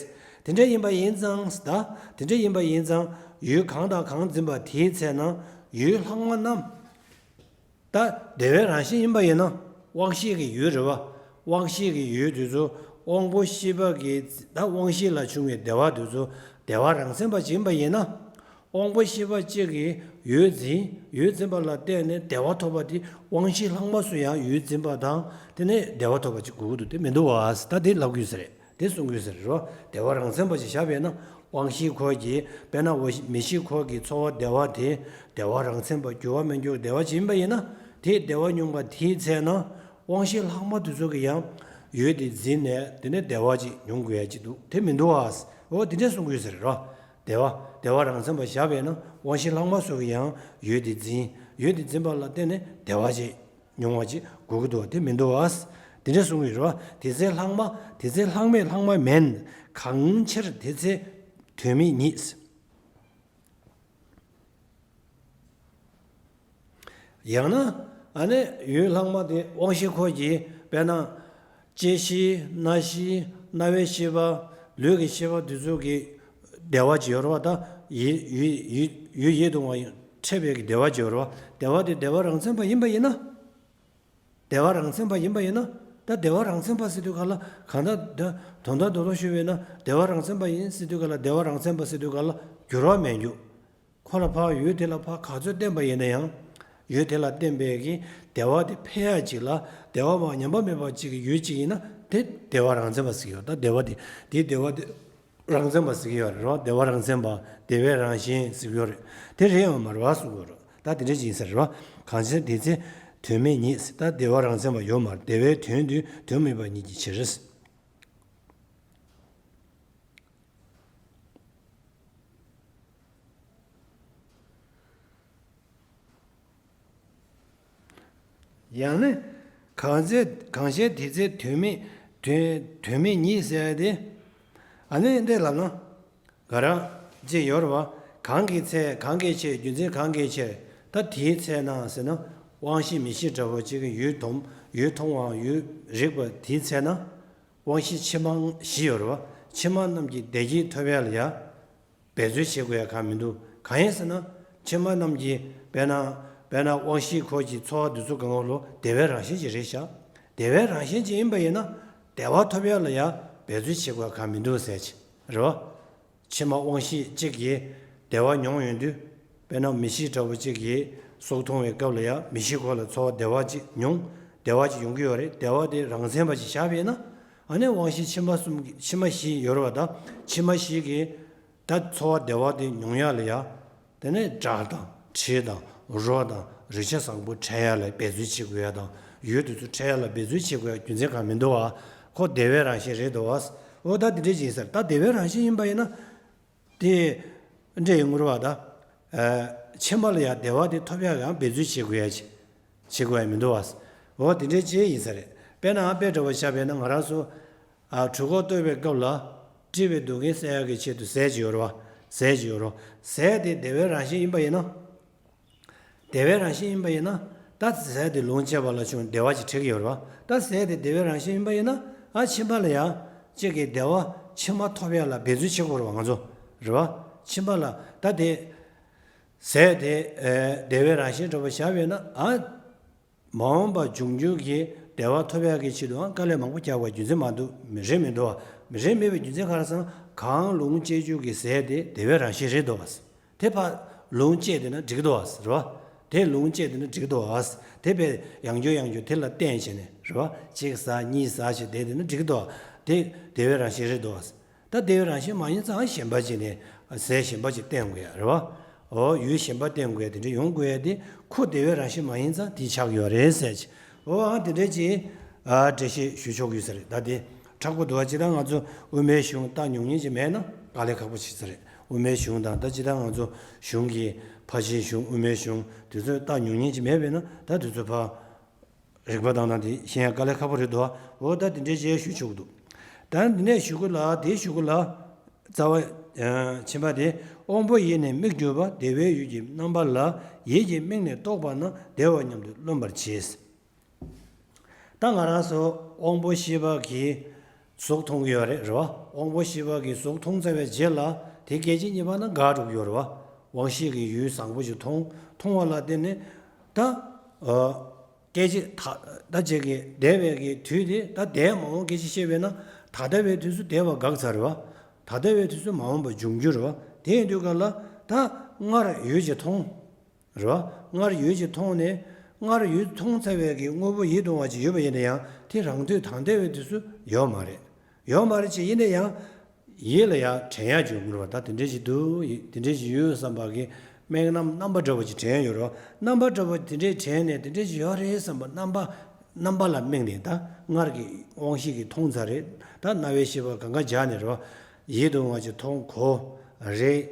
དེ་འདྲ་ཡིན་པ་ཡིན་ཙང་ད་དེ་འདྲ་ཡིན་པ་ཡིན་ཙང་ཡུལ་གང་དང་གང་འཛིན་པ་དེའི་ཚེ་ན་ཡུལ་ལྷག་མ་རྣམས། ད་བདེ་བའི་རང་བཞིན་ཡིན་པ་ཡིན་ན་དབང་ཤེས་ཀྱི་ཡུལ་རེད་བ། དབང་ཤེས་ཀྱི་ཡུལ་དེ་ཚོ་དབང་པོ་ཤེས་པ་གི་ད་དབང་ཤེས་ལ་བྱུང་བའི་བདེ་བ་དེ་ཚོ་བདེ་བ་རང་མཚན་པ་ཅིག་ཡིན་པ་ཡིན་ན། དབང་པོ་ཤེས་པ་གཅིག་གིས་ཡུལ་འཛིན། ཡུལ་འཛིན་པ་ལ་བརྟེན་ནས་བདེ་བ་ཐོབ་པ་དེ་དབང་ཤེས་ལྷག་མ་སུ་ཡང་ཡུལ་འཛིན་པ་དང་དེ་ནས་བདེ་བ་ཐོབ་པ་ཅིག་དགོས་ཀྱི་འདུག་དེ་མི་འདུག་བ། ད་དེ་ལབ་དགོས་ས་རེད། དེ་གསུང་དགོས་ཟེར་རོ། བདེ་བ་རང་མཚན་པ་ཞིག་བཞག་པས་ན་དབང་ཤེས་ཁོ་གྱིས་དཔེར་ན་འོ་མིག་ཤེས་ཁོ་གྱི་ཚོར་བ་བདེ་བ་དེ་བདེ་བ་རང་མཚན་པ་འགྱུར་བ་མི་འགྱུར་བདེ་བ་ཅིག་ཡིན་པ་ཡིན་ན། དེའི་བདེ་བ་མྱོང་བ་དེའི་ཚེ་ན་དབང་ཤེས་ལྷག་མ་དེ་ཚོ་གིས་ཡང་ཡུལ་དེ་འཛིན་ནས་དེ་ནས་བདེ་བ་ཅིག་མྱོང་དགོས་ཡ་ཅིག་འདུག་དེ་མི་འདུག་ཨ། འོ་དེ་འདྲས་གསུང་དགོས་ཟེར་རོ། བདེ་བ་བདེ་བ་རང་མཚན་པ་བཞག་པས་ན་དབང་ཤེས་ལྷག་མ་སོགས་ཀྱིས་ཡང་ཡུལ་དེ་འཛིན། ཡུལ་དེ་འཛིན་པ་ལ་བརྟེན་ནས་བདེ་བ་ཅིག་མྱོང་བ་ཅིག་དགོས་ཀྱི་འདུག་བ། དེ་མི་འདུག་བ། དེ་འདྲ་གསུངས་ཡོད་རེད་བ། དེ་ཚེ་ལྷག་མ་དེ་ཚེ་ལྷག་མེད་ལྷག་མ་མེད། གང་ཕྱིར་དེ་ཚེ་དོན་མེད་ཉིད། ཡང་ན་ཨ་ནི་ཡུལ་ལྷག་མ་དེ་དབང་ཤེས་ཁོ་གྱིས་དཔེར་ན། ལྕེ་ཤེས་སྣ་ཤེས་རྣ་བའི་ཤེས་པ་ལུས་ཀྱི་ཤེས་པ་དེ་ཚོ་གི་བདེ་བ་ཅིག་ཡོད་རེད་བ། ད་ཡིད་ཡིད་ཡིད་ཡུལ་ཡིད་དུ་འོང་བ་ཡིན་འཕྲད་པའི་གི་བདེ་བ་ཅིག་ཡོད་རེད་བ། བདེ་བ་དེ་བདེ་བ་རང་མཚན་པ་ཡིན་པ་ཡིན་ན། བདེ་བ་རང་མཚན་པ་ཡིན་པ་ཡིན་ན། ད་བདེ་བ་རང་མཚན་པ་ཟེར་དུས་ག་ལ་གང་ལྟར་ད་དོན་དག་རྡོག་རྡོག་ཞུས་པས་ན་བདེ་བ་རང་མཚན་པ་ཡིན་ཟེར་དུས་ག་ལ་བདེ་བ་རང་མཚན་པ་ཟེར་དུས་ག་ལ་འགྱུར་བ་མེད་རྒྱུ། ཁོ་ལ་ཕར་ཡུལ་དེ་ལ་ཕར་ག་ཚོད་བརྟེན་པ་ཡིན་ན་ཡང་། ཡུལ་དེ་ལ་བརྟེན་པའི་གི་བདེ་བ་དེ་འཕེལ་ཡ་ཅིག་ལ་བདེ་བ་མ་ཉམས་པ་མེད་པ་ཅིག་གི་ཡུལ་ཅིག་ཡིན་ན་དེ་བདེ་བ་རང་མཚན་པ་ཟེར་གྱི་ཡོད། ད་བདེ་བ་དེ་དེའི་བདེ་བ་དེ་རང་མཚན་པ་ཟེར་གྱི་ཡོད་རེད་བ། བདེ་བ་རང་མཚན་པ་བདེ་བའི་རང་བཞིན་ཟེར་གྱི་ཡོད་རེད། དེ་རེད་ཡང་མ་རེད་བ་གསུང་གི་ཡོད་རེད། ད་དེ་འདྲ་ཅིག་ཡིན་ས་རེད་བ། གང་ཕྱིར་དེ་ཚེ་དོན་མེད་ཉིད། ད་བདེ་བ་རང་མཚན་པ་ཡོད་མ་རེད། བདེ་བའི་དོན་དུ་དོན་མེད་པ་ཉིད་ཀྱི་ཕྱིར། ཡང་ནི། གང་ཚེ་གང་ཞིག་དེ་ཚེ་དོན་མེད་དོན་དོན་མེད་ཉིད་ཟེར་ཏེ། ཨ་ནི་འདི་ལབ་ན། ག་ར། ཅེས་ཡོད་རེད་བ། གང་གི་ཚེ་གང་གི་ཕྱིར་རྒྱུ་མཚན་གང་གི་ཕྱིར་ད་དེའི་ཚེ་ན་ཟེར་ན། དབང་ཤེས་མིག་ཤེས་འདྲ་བོ་གཅིག་གི་ཡུལ་སྡོམ་ཡུལ་མཐོང་བའམ་ཡུལ་རིག་པ་དེའི་ཚེ་ན། དབང་ཤེས་ཕྱི་མ་བཞི་ཡོད་རེད་བ། ཕྱི་མ་རྣམས་ཀྱི་བདེ་སྐྱིད་ཐོབ་ཡ་ལ་ཡ། འབད་རྩོལ་བྱེད་དགོས་ཡ་གང་མི་འདུག་གང་ཡིན་ཟེར་ན། ཕྱི་མ་རྣམས་ཀྱི་དཔེར་ན། དཔེར་ན་དབང་ཤེས་ཁོ་གྱི་ཚོར་བ་འདི་ཚོ་གང་ག་ལོ་བདེ་བའི་རང་བཞིན་ཅིག་རེད་ཤག་བདེ་བའི་རང་བཞིན་ཅིག་ཡིན་པ་ཡིན་ན། བདེ་བ་ཐོབ་ཡ་ལ་ཡ་འབད་རྩོལ་བྱེད་དགོས་ཡ་གང་མི་འདུག་ཟེར་གྱི་རེད་བ། ཕྱི་མ་དབང་ཤེས་གཅིག་གིས་བདེ་བ་མྱོང་ཡོང་དུས། དཔེར་ན་མིག་ཤེས་འདྲ་བོ་གཅིག་གིས་གཟུགས་མཐོང་བའི་སྐབས་ལ་ཡ་མིག་ཤེས་ཁོ་ལ་ཚོར་བ་བདེ་བ་གཅིག་མྱོང་། བདེ་བ་གཅིག་ཡོང་གི་ཡོད་རེད། བདེ་བ་དེ་རང་མཚན་པ་ཞིག་བཞག་པས་ན། ཨ་ནི་དབང་ཤེས་ཕྱི་མ་གསུམ་གྱི་ཕྱི་མ་བཞི་ཡོད་རེད་བ། ད་ཕྱི་མ་བཞི་གིས་ད་ཚོར་བ་བདེ་བ་དེ་མྱོང་ཡ་ལ་ཡ། དེ་ནས་སྒྲ་དང་དྲི་དང་རོ་དང་རེག་བྱ་བཟང་པོ་འཕྲད་ཡ་ལ་འབད་རྩོལ་བྱེད་དགོས་ཡ་དང་ཡུལ་དེ་ཚོ་འཕྲད་ཡ་ལ་འབད་རྩོལ་བྱེད་དགོས་ཡ་རྒྱུ་མཚན་གང་མི་འདུག་བ། ཁོ་བདེ་བའི་རང་བཞིན་རེད་འདུག་བ། འོ་ད་དེ་འདྲས་ཅིག་ཡིན་ས་རེད། ད་བདེ་བའི་རང་བཞིན་ཡིན་པ་ཡིན་ན། དེ་འདྲས་ཡིན་དགོས་རེད་བ་ད། ཨ། ཕྱི་མ་ལ་ཡང་བདེ་བ་དེ་ཐོབ་ཡག་ཡང་འབད་རྩོལ་བྱེད་དགོས་ཡ་ཅིག་བྱེད་དགོས་ཡ་མི་འདུག་བ། འོ་དེ་འདྲས་ཅིག་ཡིན་ས་རེད། དཔེར་ན་དཔེ་འདྲ་བོ་བཞག་པས་ན་ང་རང་ཚོ། ཨ། གྲོད་ཁོག་ལྟོགས་པའི་སྐབས་ལ། བཀྲེས་པའི་སྡུག་བསྔལ་སེལ་ཡག་གི་ཆེད་དུ་ཟས་ཅིག་ཡོད་རེད་བ། ཟས་ཅིག་ཡོད་རེད་བ། ཟས་དེ་བདེ་བའི་རང་བཞིན་ཡིན་པ་ཡིན་ན། བདེ་བའི་རང་བཞིན་ཡིན་པ་ཡིན་ན། ད་ཟས་དེ་ལོངས་སྤྱད་པ་ལ་བྱུང་བདེ་བ་ཅིག་འཕྲད་ཀྱི་ཡོད་རེད་བ། ད་ཟས་དེ་བདེ་བའི་རང་བཞིན་ཡིན་པ་ཡིན་ན། ཨ། ཕྱི་མ་ལ་ཡང་གཅིག་གི་བདེ་བ་ཕྱི་མ་ཐོབ་ཡག་ལ་འབད་རྩོལ་བྱེད་དགོས་རེད་བ་ང་ཚོ། རེད་བ། ཕྱི་མ་ལ་ད་དེ། ཟས་དེ། ཨེ། བདེ་བའི་རང་བཞིན་འདྲ་བོ་བཞག་པས་ན། ཨ། མ་འོངས་པ་འབྱུང་འགྱུར་གྱི་བདེ་བ་ཐོབ་ཡག་གི་ཆེད་དུའང་དཀའ་ལས་མང་པོ་རྒྱག་པའི་རྒྱུ་མཚན་མ་འདུག་མི་རེད་མི་འདུག་བ། རེད་མེད་པའི་རྒྱུ་མཚན་ག་རེ་ཟེར་ན། གང་ལུང་དཔྱད་བརྗོད་ཀྱི་ཟས་དེ་དེ་བས་རང་བཞིན་རེད་དོ། དེ་ཕར་ལུང་དཔྱད་དེ་ན་འགྲིག་དོ། རེད་བ། དེ་ལུང་དཔྱད་དེ་ན་འགྲིག་དོ། དེ་བས་ཡང་བསྐྱར་ཡང་བསྐྱར་དེ་ལ་བརྟེན་བྱས་ནས། རེད་བ། གཅིག་ཟ་གཉིས་ཟ་བྱས་དེ་དེ་ན་འགྲིག་དོ། དེ་དེ་བས་རང་བཞིན་རེད་དོ། ད་དེ་བས་རང་བཞིན་མ་ཡིན་ཙང་གཞན་པ་ཅིག་ནས་ཟས་གཞན་པ་ཅིག་བསྟེན་དགོས་ཡ། རེད་བ། འོ་ཡུལ་གཞན་པ་བསྟེན་དགོས་ཡ་དེ་འདྲ་ཡོང་དགོས་ཡ་དེ་ཁོ་དེ་བས་རང་བཞིན་མ་ཡིན་ཙང་དེ་ཆགས་ཡོད་རེད་ཟེར་གྱི། འོ་ཨང་དེ་འདྲ་ཅིག་ཨ་འགྲེལ་བཤད་ཞུ་ཆོག་ཡོད་ས་རེད། ད་དེ་དྲག་པོ་འདུག་བ། ཅི་ལྟར་ང་ཚོ་དབུ་མའི་གཞུང་ལྟ་མྱོང་མཁན་ཅིག་མེད་ན་དཀའ་ལས་ཁག་པོ་ཆགས་ས་རེད། དབུ་མའི་གཞུང་དང་ད་ཅི་ལྟར་ང་ཚོ་གཞུང་གི་ཕར་ཕྱིན་གཞུང་དབུ་མའི་གཞུང་དེ་ཚོ་ལྟ་མྱོང་མཁན་ཅིག་མེད་པས་ན་ད་དེ་ཚོ་ཕར། རིག་པ་དང་དང་དེ་ཤེས་ཡ་དཀའ་ལས་ཁག་པོ་རེད་དོ། འོ་ད་དེ་འདྲའི་རྗེས་ཞུ་ཆོག་འདུག་ད་འདི་ནས་ཞུ་གི་ལ་དེ་ཞུ་གི་ལ། རྩ་བ་ཕྱིན་པ་དེ་དབང་པོ་ཡིས་ནི་མིག་གྱུར་པ། བདེ་བའི་ཡུལ་གྱི་རྣམ་པ་ལ། ཡིད་ཀྱི་མིག་ནི་རྟོགས་པ་ན། བདེ་བ་སྙམ་དུ་རློམ་པར་བྱེད། ད་ང་རང་ཚོ་དབང་པོ་ཤེས་པ་གིས་གཟུགས་མཐོང་གི་ཡོད་རེད། རེད་བ། དབང་པོ་ཤེས་པ་གིས་གཟུགས་མཐོང་ཚར་བའི་རྗེས་ལ་དེ་སྐད་ཅིག་གཉིས་པ་ན་འགག་འགྲོ་གི་ཡོད་རེད་བ། དབང་ཤེས་ཀྱིས་ཡུལ་བཟང་པོ་ཞིག་མཐོང་མཐོང་བ་ལ་བརྟེན་ནས་ད། སྐད་ཅིག་ད་ད་ཅིག་གི་འདས་པའི་གི་དུས་དེ་ད་འདས་མ་འོངས་སྐད་ཅིག་བཤད་པས་ན་ད་ལྟ་བའི་དུས་སུ་འདས་པ་འགག་ཚར་རེད་བ། ད་ལྟ་བའི་དུས་སུ་མ་འོངས་པ་འབྱུང་འགྱུར་རེད་བ། དེ་ཡིན་དུས་ག་ལ་ད་སྔར་ཡུལ་གྱི་མཐོང་། རེད་བ། སྔར་ཡུལ་གྱི་མཐོང་ནས་སྔར་ཡུལ་མཐོང་ཚར་བའི་གི་དངོས་པོ་ཡིད་དུ་འོང་བ་ཅིག་ཡོད་པ་ཡིན་ན་ཡང་དེ་རང་དུས་ད་ལྟ་བའི་དུས་སུ་ཡོད་མ་རེད། ཡོད་མ་རེད་ཅེས་ཡིན་ན་ཡང་། ཡིད་ལ་ཡང་དྲན་ཡག་ཅིག་ཡོང་གི་རེད་བ། ད་དེ་འདྲས་ཅིག་འདུག་དེ་འདྲས་ཅིག་ཡོད་བསམ་པ་གི་སྨྲེ་སྔགས་རྣམ་པ་འདྲ་བོ་ཅིག་དྲན་ཡོད་རེད་བ། རྣམ་པ་འདྲ་བོ་དེ་འདྲས་དྲན་ནས་དེ་འདྲས་ཅིག་ཡོད་རེད་བསམ་པ་རྣམ་པ་རྣམ་པ་ལ་དམིགས་ནས་ད་སྔར་གྱི་དབང་ཤེས་ཀྱིས་མཐོང་ཚར་རེད། ད་རྣ་བའི་ཤེས་པ་གང་ག་སྦྱར་ནས་རེད་བ། ཡིད་དུ་འོང་བ་ཅིག་མཐོང་གོ་རེད།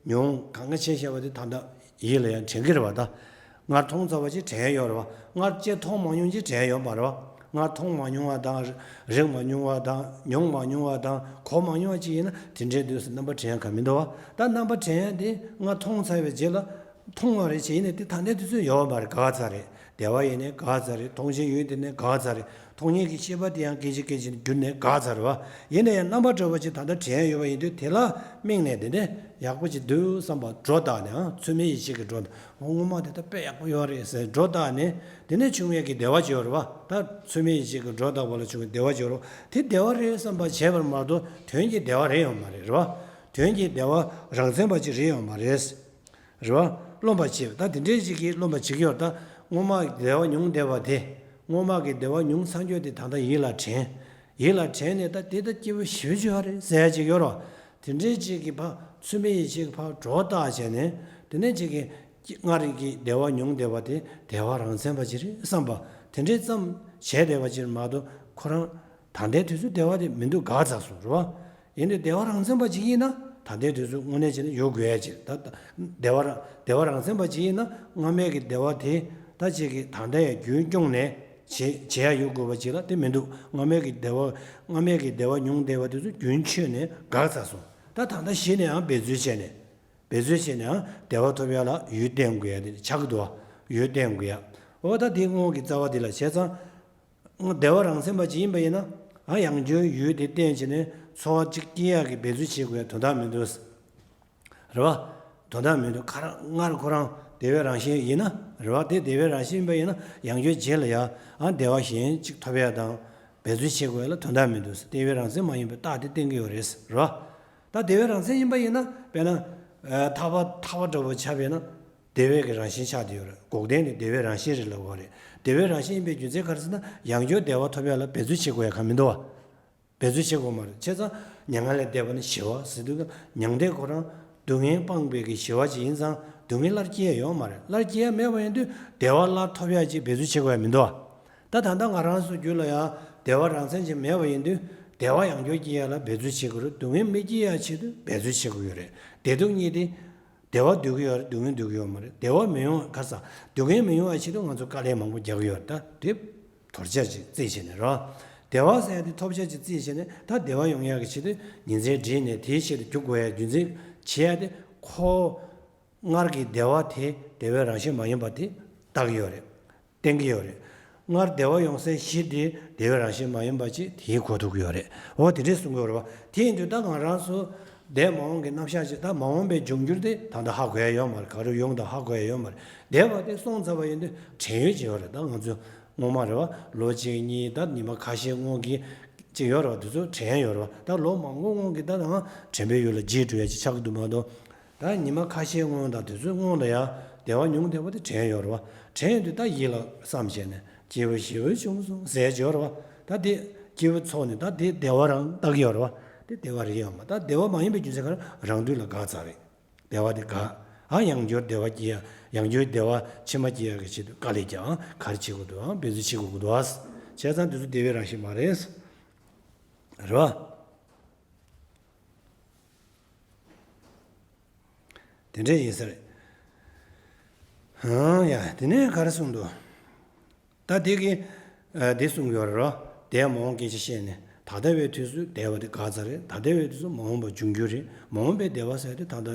མྱོང་གང་ག་བྱས་བྱས་པ་དེ་ད་ལྟ་ཡིད་ལ་ཡང་དྲན་གྱི་རེད་བ། ད་སྔར་མཐོང་ཚར་བ་ཅིག་དྲན་ཡོད་རེད་བ། སྔར་ཅིག་མཐོང་མ་མྱོང་ཅིག་དྲན་ཡོད་མ་རེད་བ། སྔར་མཐོང་མ་མྱོང་བ་དང་རེག་མ་མྱོང་བ་དང་མྱོང་མ་མྱོང་བ་དང་གོ་མ་མྱོང་བ་ཅིག་ཡིན་ན་དེ་འདྲའི་དུས་སུ་རྣམ་པ་དྲན་ཡག་ག་མི་འདུག་བ། ད་རྣམ་པ་དྲན་ཡག་དེ་སྔར་མཐོང་ཚར་བའི་རྗེས་ལ་མཐོང་བ་རེད་ཅེས་ཡིན་ན་དེ་ད་ལྟའི་དུས་ཚོད་ཡོད་མ་རེད། འགག་ཚར་རེད། བདེ་བ་ཡིན་ནའི་འགག་ཚར་རེད། མཐོང་བྱའི་ཡུལ་དེ་ནས་འགག་ཚར་རེད། མཐོང་ཉིད་ཀྱི་ཤེས་པ་དེ་ཡང་སྐད་ཅིག་སྐད་ཅིག་གྱུར་ནས་འགག་ཚར་བ། ཡིན་ན་ཡང་རྣམ་པ་འདྲ་བོ་ཅིག་ད་ལྟ་དྲན་ཡོད་པ་ཡིན་དུས་དེ་ལ་དམིགས་ནས་དེ་ནས་ཡག་པོ་ཅིག་འདུག་བསམ་པ་སྒྲོ་བཏགས་ནས་ཨང་ཚུལ་མིན་ཡིད་བྱེད་ཀྱི་སྒྲོ་བཏགས། འོ་སྔོན་མ་དེ་ད་དཔེ་ཡག་པོ་ཡོད་རེད་ཟེར་སྒྲོ་བཏགས་ནས་དེ་ནས་བྱུང་བའི་གི་བདེ་བ་ཅིག་ཡོད་རེད་བ། ད་ཚུལ་མིན་ཡིད་བྱེད་ཀྱི་སྒྲོ་བཏགས་པ་ལ་བྱུང་བའི་བདེ་བ་ཅིག་ཡོད་རེད་བ། དེ་བདེ་བ་རེད་བསམ་པ་བྱས་པར་མ་གཏོགས་དོན་གྱི་བདེ་བ་རེད་ཡོད་མ་རེད། རེད་བ། དོན་གྱི་བདེ་བ་རང་མཚན་པ་ཅིག་རེད་ཡོད་མ་རེད། རེད་བ། རློམ་པར་བྱེད་པ་ད་དེ་འདྲའི་ཞིག་གིས་རློམ་པར་བྱེད་ཀྱི་ཡོད་རེད། ད་སྔོན་མ་བདེ་བ་མྱོང་བསྡད་པ་དེ། སྔོན་མ་གི་བདེ་བ་མྱོང་ཚར་རྒྱུ་དེ་ད་ལྟ་ཡིད་ལ་དྲན། ཡིད་ལ་དྲན་ནས་ད་དེ་ད་སྐྱིད་པོ་ཞེ་པོ་ཅིག་ཡོད་རེད་ཟེར་ཡ་ཅིག་ཡོད་རེད་བ། དེ་འདྲའི་ཅིག་གི་ཕར་ཚུལ་མིན་ཡིད་བྱེད་ཀྱི་ཕར་སྒྲོ་བཏགས་བྱས་ནས་དེ་ནས་ཅིག་གི་སྔར་གྱི་བདེ་བ་མྱོང་བསྡད་པ་དེ་བདེ་བ་རང་མཚན་པ་ཅིག་རེད་བསམ་པ་དེ་འདྲའི་ཙམ་བྱས་བསྡད་པ་ཅིག་མ་གཏོགས་ཁོ་རང་ད་ལྟའི་དུས་སུ་བདེ་བ་དེ་མི་འདུག་འགག་ཚར་སོང་རེད་བ། ཡིན་ནའི་བདེ་བ་རང་མཚན་པ་ཅིག་ཡིན་ན་ད་ལྟའི་དུས་སུ་དངོས་གནས་བྱས་ན་ཡོད་དགོས་ཡ་ཅིག་ད་ད་བདེ་བ་རང་བདེ་བ་རང་མཚན་པ་ཅིག་ཡིན་ན་སྔ་མའི་གི་བདེ་བ་དེ་ད་ཅིག་གི་ད་ལྟ་ཡང་རྒྱུན་སྐྱོང་ནས་བྱེད་བྱེད་ཡ་ཡོད་དགོས་པ་ཅིག་ལ་དེ་མི་འདུག་སྔ་མའི་གི་བདེ་བ་སྔ་མའི་གི་བདེ་བ་མྱོང་བསྡད་པ་དེ་ཚོ་རྒྱུན་ཆད་ནས་འགག་ཚར་སོང་། ད་ད་ལྟ་གཞི་ནས་ཡང་འབད་རྩོལ་བྱས་ནས་འབད་རྩོལ་བྱས་ནས་ཡང་བདེ་བ་ཐོབ་ཡ་ལ་ཡུལ་བསྟེན་དགོས་ཡ་དེ་ཆགས་ཀྱི་འདུག་བ། ཡུལ་བསྟེན་དགོས་ཡ། འོ་ད་དེ་སྔོན་གྱི་རྩ་བ་དེ་ལ་བྱས་ཙང་། བདེ་བ་རང་མཚན་པ་ཅིག་ཡིན་པ་ཡིན་ན། ཨ་ཡང་བསྐྱར་ཡུལ་དེ་བསྟེན་བྱས་ནས་འཚོ་བ་གཅིག་སྐྱེལ་ཡག་གི་འབད་རྩོལ་བྱེད་དགོས་ཡ་དོན་དག་མི་འདུག་རེད་བ། དོན་དག་མི་འདུག་ཁ་རང་སྔར་ཁོ་རང་བདེ་བའི་རང་བཞིན་ཡིན་ན་རེད་བ། དེ་བདེ་བའི་རང་བཞིན་ཡིན་པ་ཡིན་ན་ཡང་བསྐྱར་རྗེས་ལ་ཡ་ཨ་བདེ་བ་གཞན་གཅིག་ཐོབ་ཡ་དང་འབད་རྩོལ་བྱེད་དགོས་ཡ་ལ་དོན་དག་མི་འདུག་བདེ་བའི་རང་མཚན་མ་ཡིན་པའི་རྟགས་དེ་བསྟན་གྱི་ཡོད་རེད་རེད་བ། ད་བདེ་བའི་རང་མཚན་ཡིན་པ་ཡིན་ན་དཔེར་ན་ཨ་ཐག་པ་ཐག་པ་འདྲ་བོ་ཆགས་པས་ན། བདེ་བའི་གི་རང་བཞིན་ཆགས་བསྡད་ཡོད་རེད། འགོག་བདེན་ནི་བདེ་བའི་རང་བཞིན་རེད་ལབ་དགོས་རེད། བདེ་བའི་རང་བཞིན་ཡིན་པའི་རྒྱུ་མཚན་ག་རེ་ཟེར་ན་ཡང་བསྐྱར་བདེ་བ་ཐོབ་ཡ་ལ་འབད་རྩོལ་བྱེད་དགོས་ཡ་གང་མི་འདུག་བ། འབད་རྩོལ་བྱེད་དགོས་མ་རེད། བྱས་ཙང་མྱ་ངན་ལས་འདས་པ་ནི་ཞི་བ་ཟེར་དུས་ཀྱང་མྱང་འདས་ཁོ་རང་སྡུག་བསྔལ་སྤངས་པའི་གི་ཞི་བ་ཅིག་ཡིན་ཙང་སྡུག་བསྔལ་སླར་སྐྱེ་ཡ་ཡོད་མ་རེད། སླར་སྐྱེ་ཡ་མེད་པ་ཡིན་དུས་བདེ་བ་སླར་ཐོབ་ཡ་ཅིག་འབད་རྩོལ་བྱེད་དགོས་ཡ་མི་འདུག་བ། ད་ད་ལྟ་ང་རང་ཚོ་རྒྱུད་ལ་ཡང་བདེ་བ་རང་མཚན་ཅིག་མེད་པ་ཡིན་དུས་བདེ་བ་ཡང་བསྐྱར་སྐྱེ་ཡ་ལ་འབད་རྩོལ་བྱེད་དགོས་རེད། སྡུག་བསྔལ་མི་སྐྱེ་ཡ་ཆེད་དུ་འབད་རྩོལ་བྱེད་དགོས་ཡོད་རེད། བདེ་སྡུག་གཉིས་དེ། བདེ་བ་འདོད་ཀྱི་ཡོད་རེད། སྡུག་བསྔལ་འདོད་ཀྱི་ཡོད་མ་རེད། བདེ་བ་མི་ཡོང་བ་ག་ས་སྡུག་བསྔལ་མི་ཡོང་བ་ཆེད་དུ་ང་ཚོ་དཀའ་ལས་མང་པོ་རྒྱག་གི་ཡོད་རེད། ད་དེ་དོར་བྱ་ཅིག་རྩིས་བྱས་ནས་རོ། བདེ་བ་ཟེར་ཡ་དེ་ཐོབ་བྱ་ཅིག་རྩིས་བྱས་ནས་ད་བདེ་བ་ཡོང་ཡག་གི་ཆེད་དུ་ཉིན་མཚན་བསྒྲིལ་ནས་དེའི་ཆེད་དུ་རྒྱུག་དགོས་ཡ་རྒྱུ་མཚན་བྱེད་ཡ་དེ་ཁོ། སྔར་གྱི་བདེ་བ་དེ་བདེ་བའི་རང་བཞིན་མ་ཡིན་པ་དེ་བཏགས་ཀྱི་ཡོད་རེད། བསྟན་གྱི་ཡོད་རེད། སྔར་བདེ་བ་ཡོང་སའི་གཞི་དེ་བདེ་བའི་རང་བཞིན་མ་ཡིན་པ་ཅིག་དེས་གོ་ཐུབ་ཀྱི་ཡོད་རེད། འོ་དེ་འདྲས་གསུང་གི་ཡོད་རེད་བ། དེ་ཡིན་དུས་ད་ང་རང་ཚོ་འདས་མ་འོངས་ཀྱི་རྣམ་གཞག་ཅིག་ད་མ་འོངས་པའི་འབྱུང་འགྱུར་དེ་ད་ལྟ་ཧ་གོ་ཡ་ཡོད་མ་རེད། ག་རེ་ཡོང་དང་ཧ་གོ་ཡ་ཡོད་མ་རེད། འདས་པ་དེ་སོང་ཚར་བ་ཡིན་དུས་དྲན་ཡོད་ཅིག་ཡོད་རེད། ད་ང་ཚོ་སྔོན་མ་རེད་བ། ལོ་གཅིག་གཉིས་ད་ཉི་མ་ཁ་ཤས་སྔོན་གྱི་ ཅིག་ཡོད་རེད་བ། དེ་ཚོ་དྲན་ཡོད་རེད་བ། ད་ལོ་མང་པོ་སྔོན་གྱི་ད་ང་དྲན་པའི་ཡུལ་ལ་རྗེས་འགྲོ་ཡ་ཅིག་ཆགས་ཀྱི་འདུག་མ་གཏོགས། ད་ཉི་མ་ཁ་ཤས་སྔོན་དང་དེ་ཚོའི་སྔོན་ལ་ཡང་བདེ་བ་མྱོང་བསྡད་པ་དེ་དྲན་ཡོད་རེད་བ། དྲན་ཡོད་དུས་ད་ཡིད་ལ་བསམ་བྱས་ནས་སྐྱིད་པོ་ཞེ་པོ་བྱུང་སོང་ཟེར་ཡ་ཅིག་ཡོད་རེད་བ། ད་དེ་སྐྱིད་པོ་ཚོར་ནས་ད་དེ་བདེ་བ་རང་རྟགས་ཡོད་རེད་བ། དེ་བདེ་བ་རེད་ཡོད་མ། ད་བདེ་བ་མ་ཡིན་པའི་རྒྱུ་མཚན་ག་རེ། རང་དུས་ལ་དགག་ཚར་རེད། བདེ་བ་དེ་དགག་ཨ། ཡང་བསྐྱར་བདེ་བ་སྐྱེ་ཡ། ཡང་བསྐྱར་བདེ་བ་ཕྱི་མ་སྐྱེ་ཡ་གི་ཆེད་དུ་དཀའ་ལས་ཀྱང་ག་རེ་བྱེད་དགོས་འདུག་ཨང་། འབད་རྩོལ་བྱེད་དགོས་ཀྱི་འདུག་ཨ། བྱས་ཙང་དེ་ཚོ་བདེ་བའི་རང་བཞིན་མ་རེད། རེད་བ། དེ་འདྲ་ཡིན་ས་རེད། ཧང་ཡ། དེ་ནས་ག་རེ་གསུངས་འདུག་ད་དེ་གི་ཨ་དེ་གསུངས་ཡོད་རེད་རོ། བདེ་བ་མ་འོངས་སྐད་ཆ་བཤད་ནས། ད་ལྟ་བའི་དུས་སུ་བདེ་བ་དེ་དགག་ཚར་རེད། ད་ལྟ་བའི་དུས་སུ་མ་འོངས་པ་འབྱུང་རྒྱུ་རེད། མ་འོངས་པའི་བདེ་བ་ཟེར་དེ་ད་ལྟ་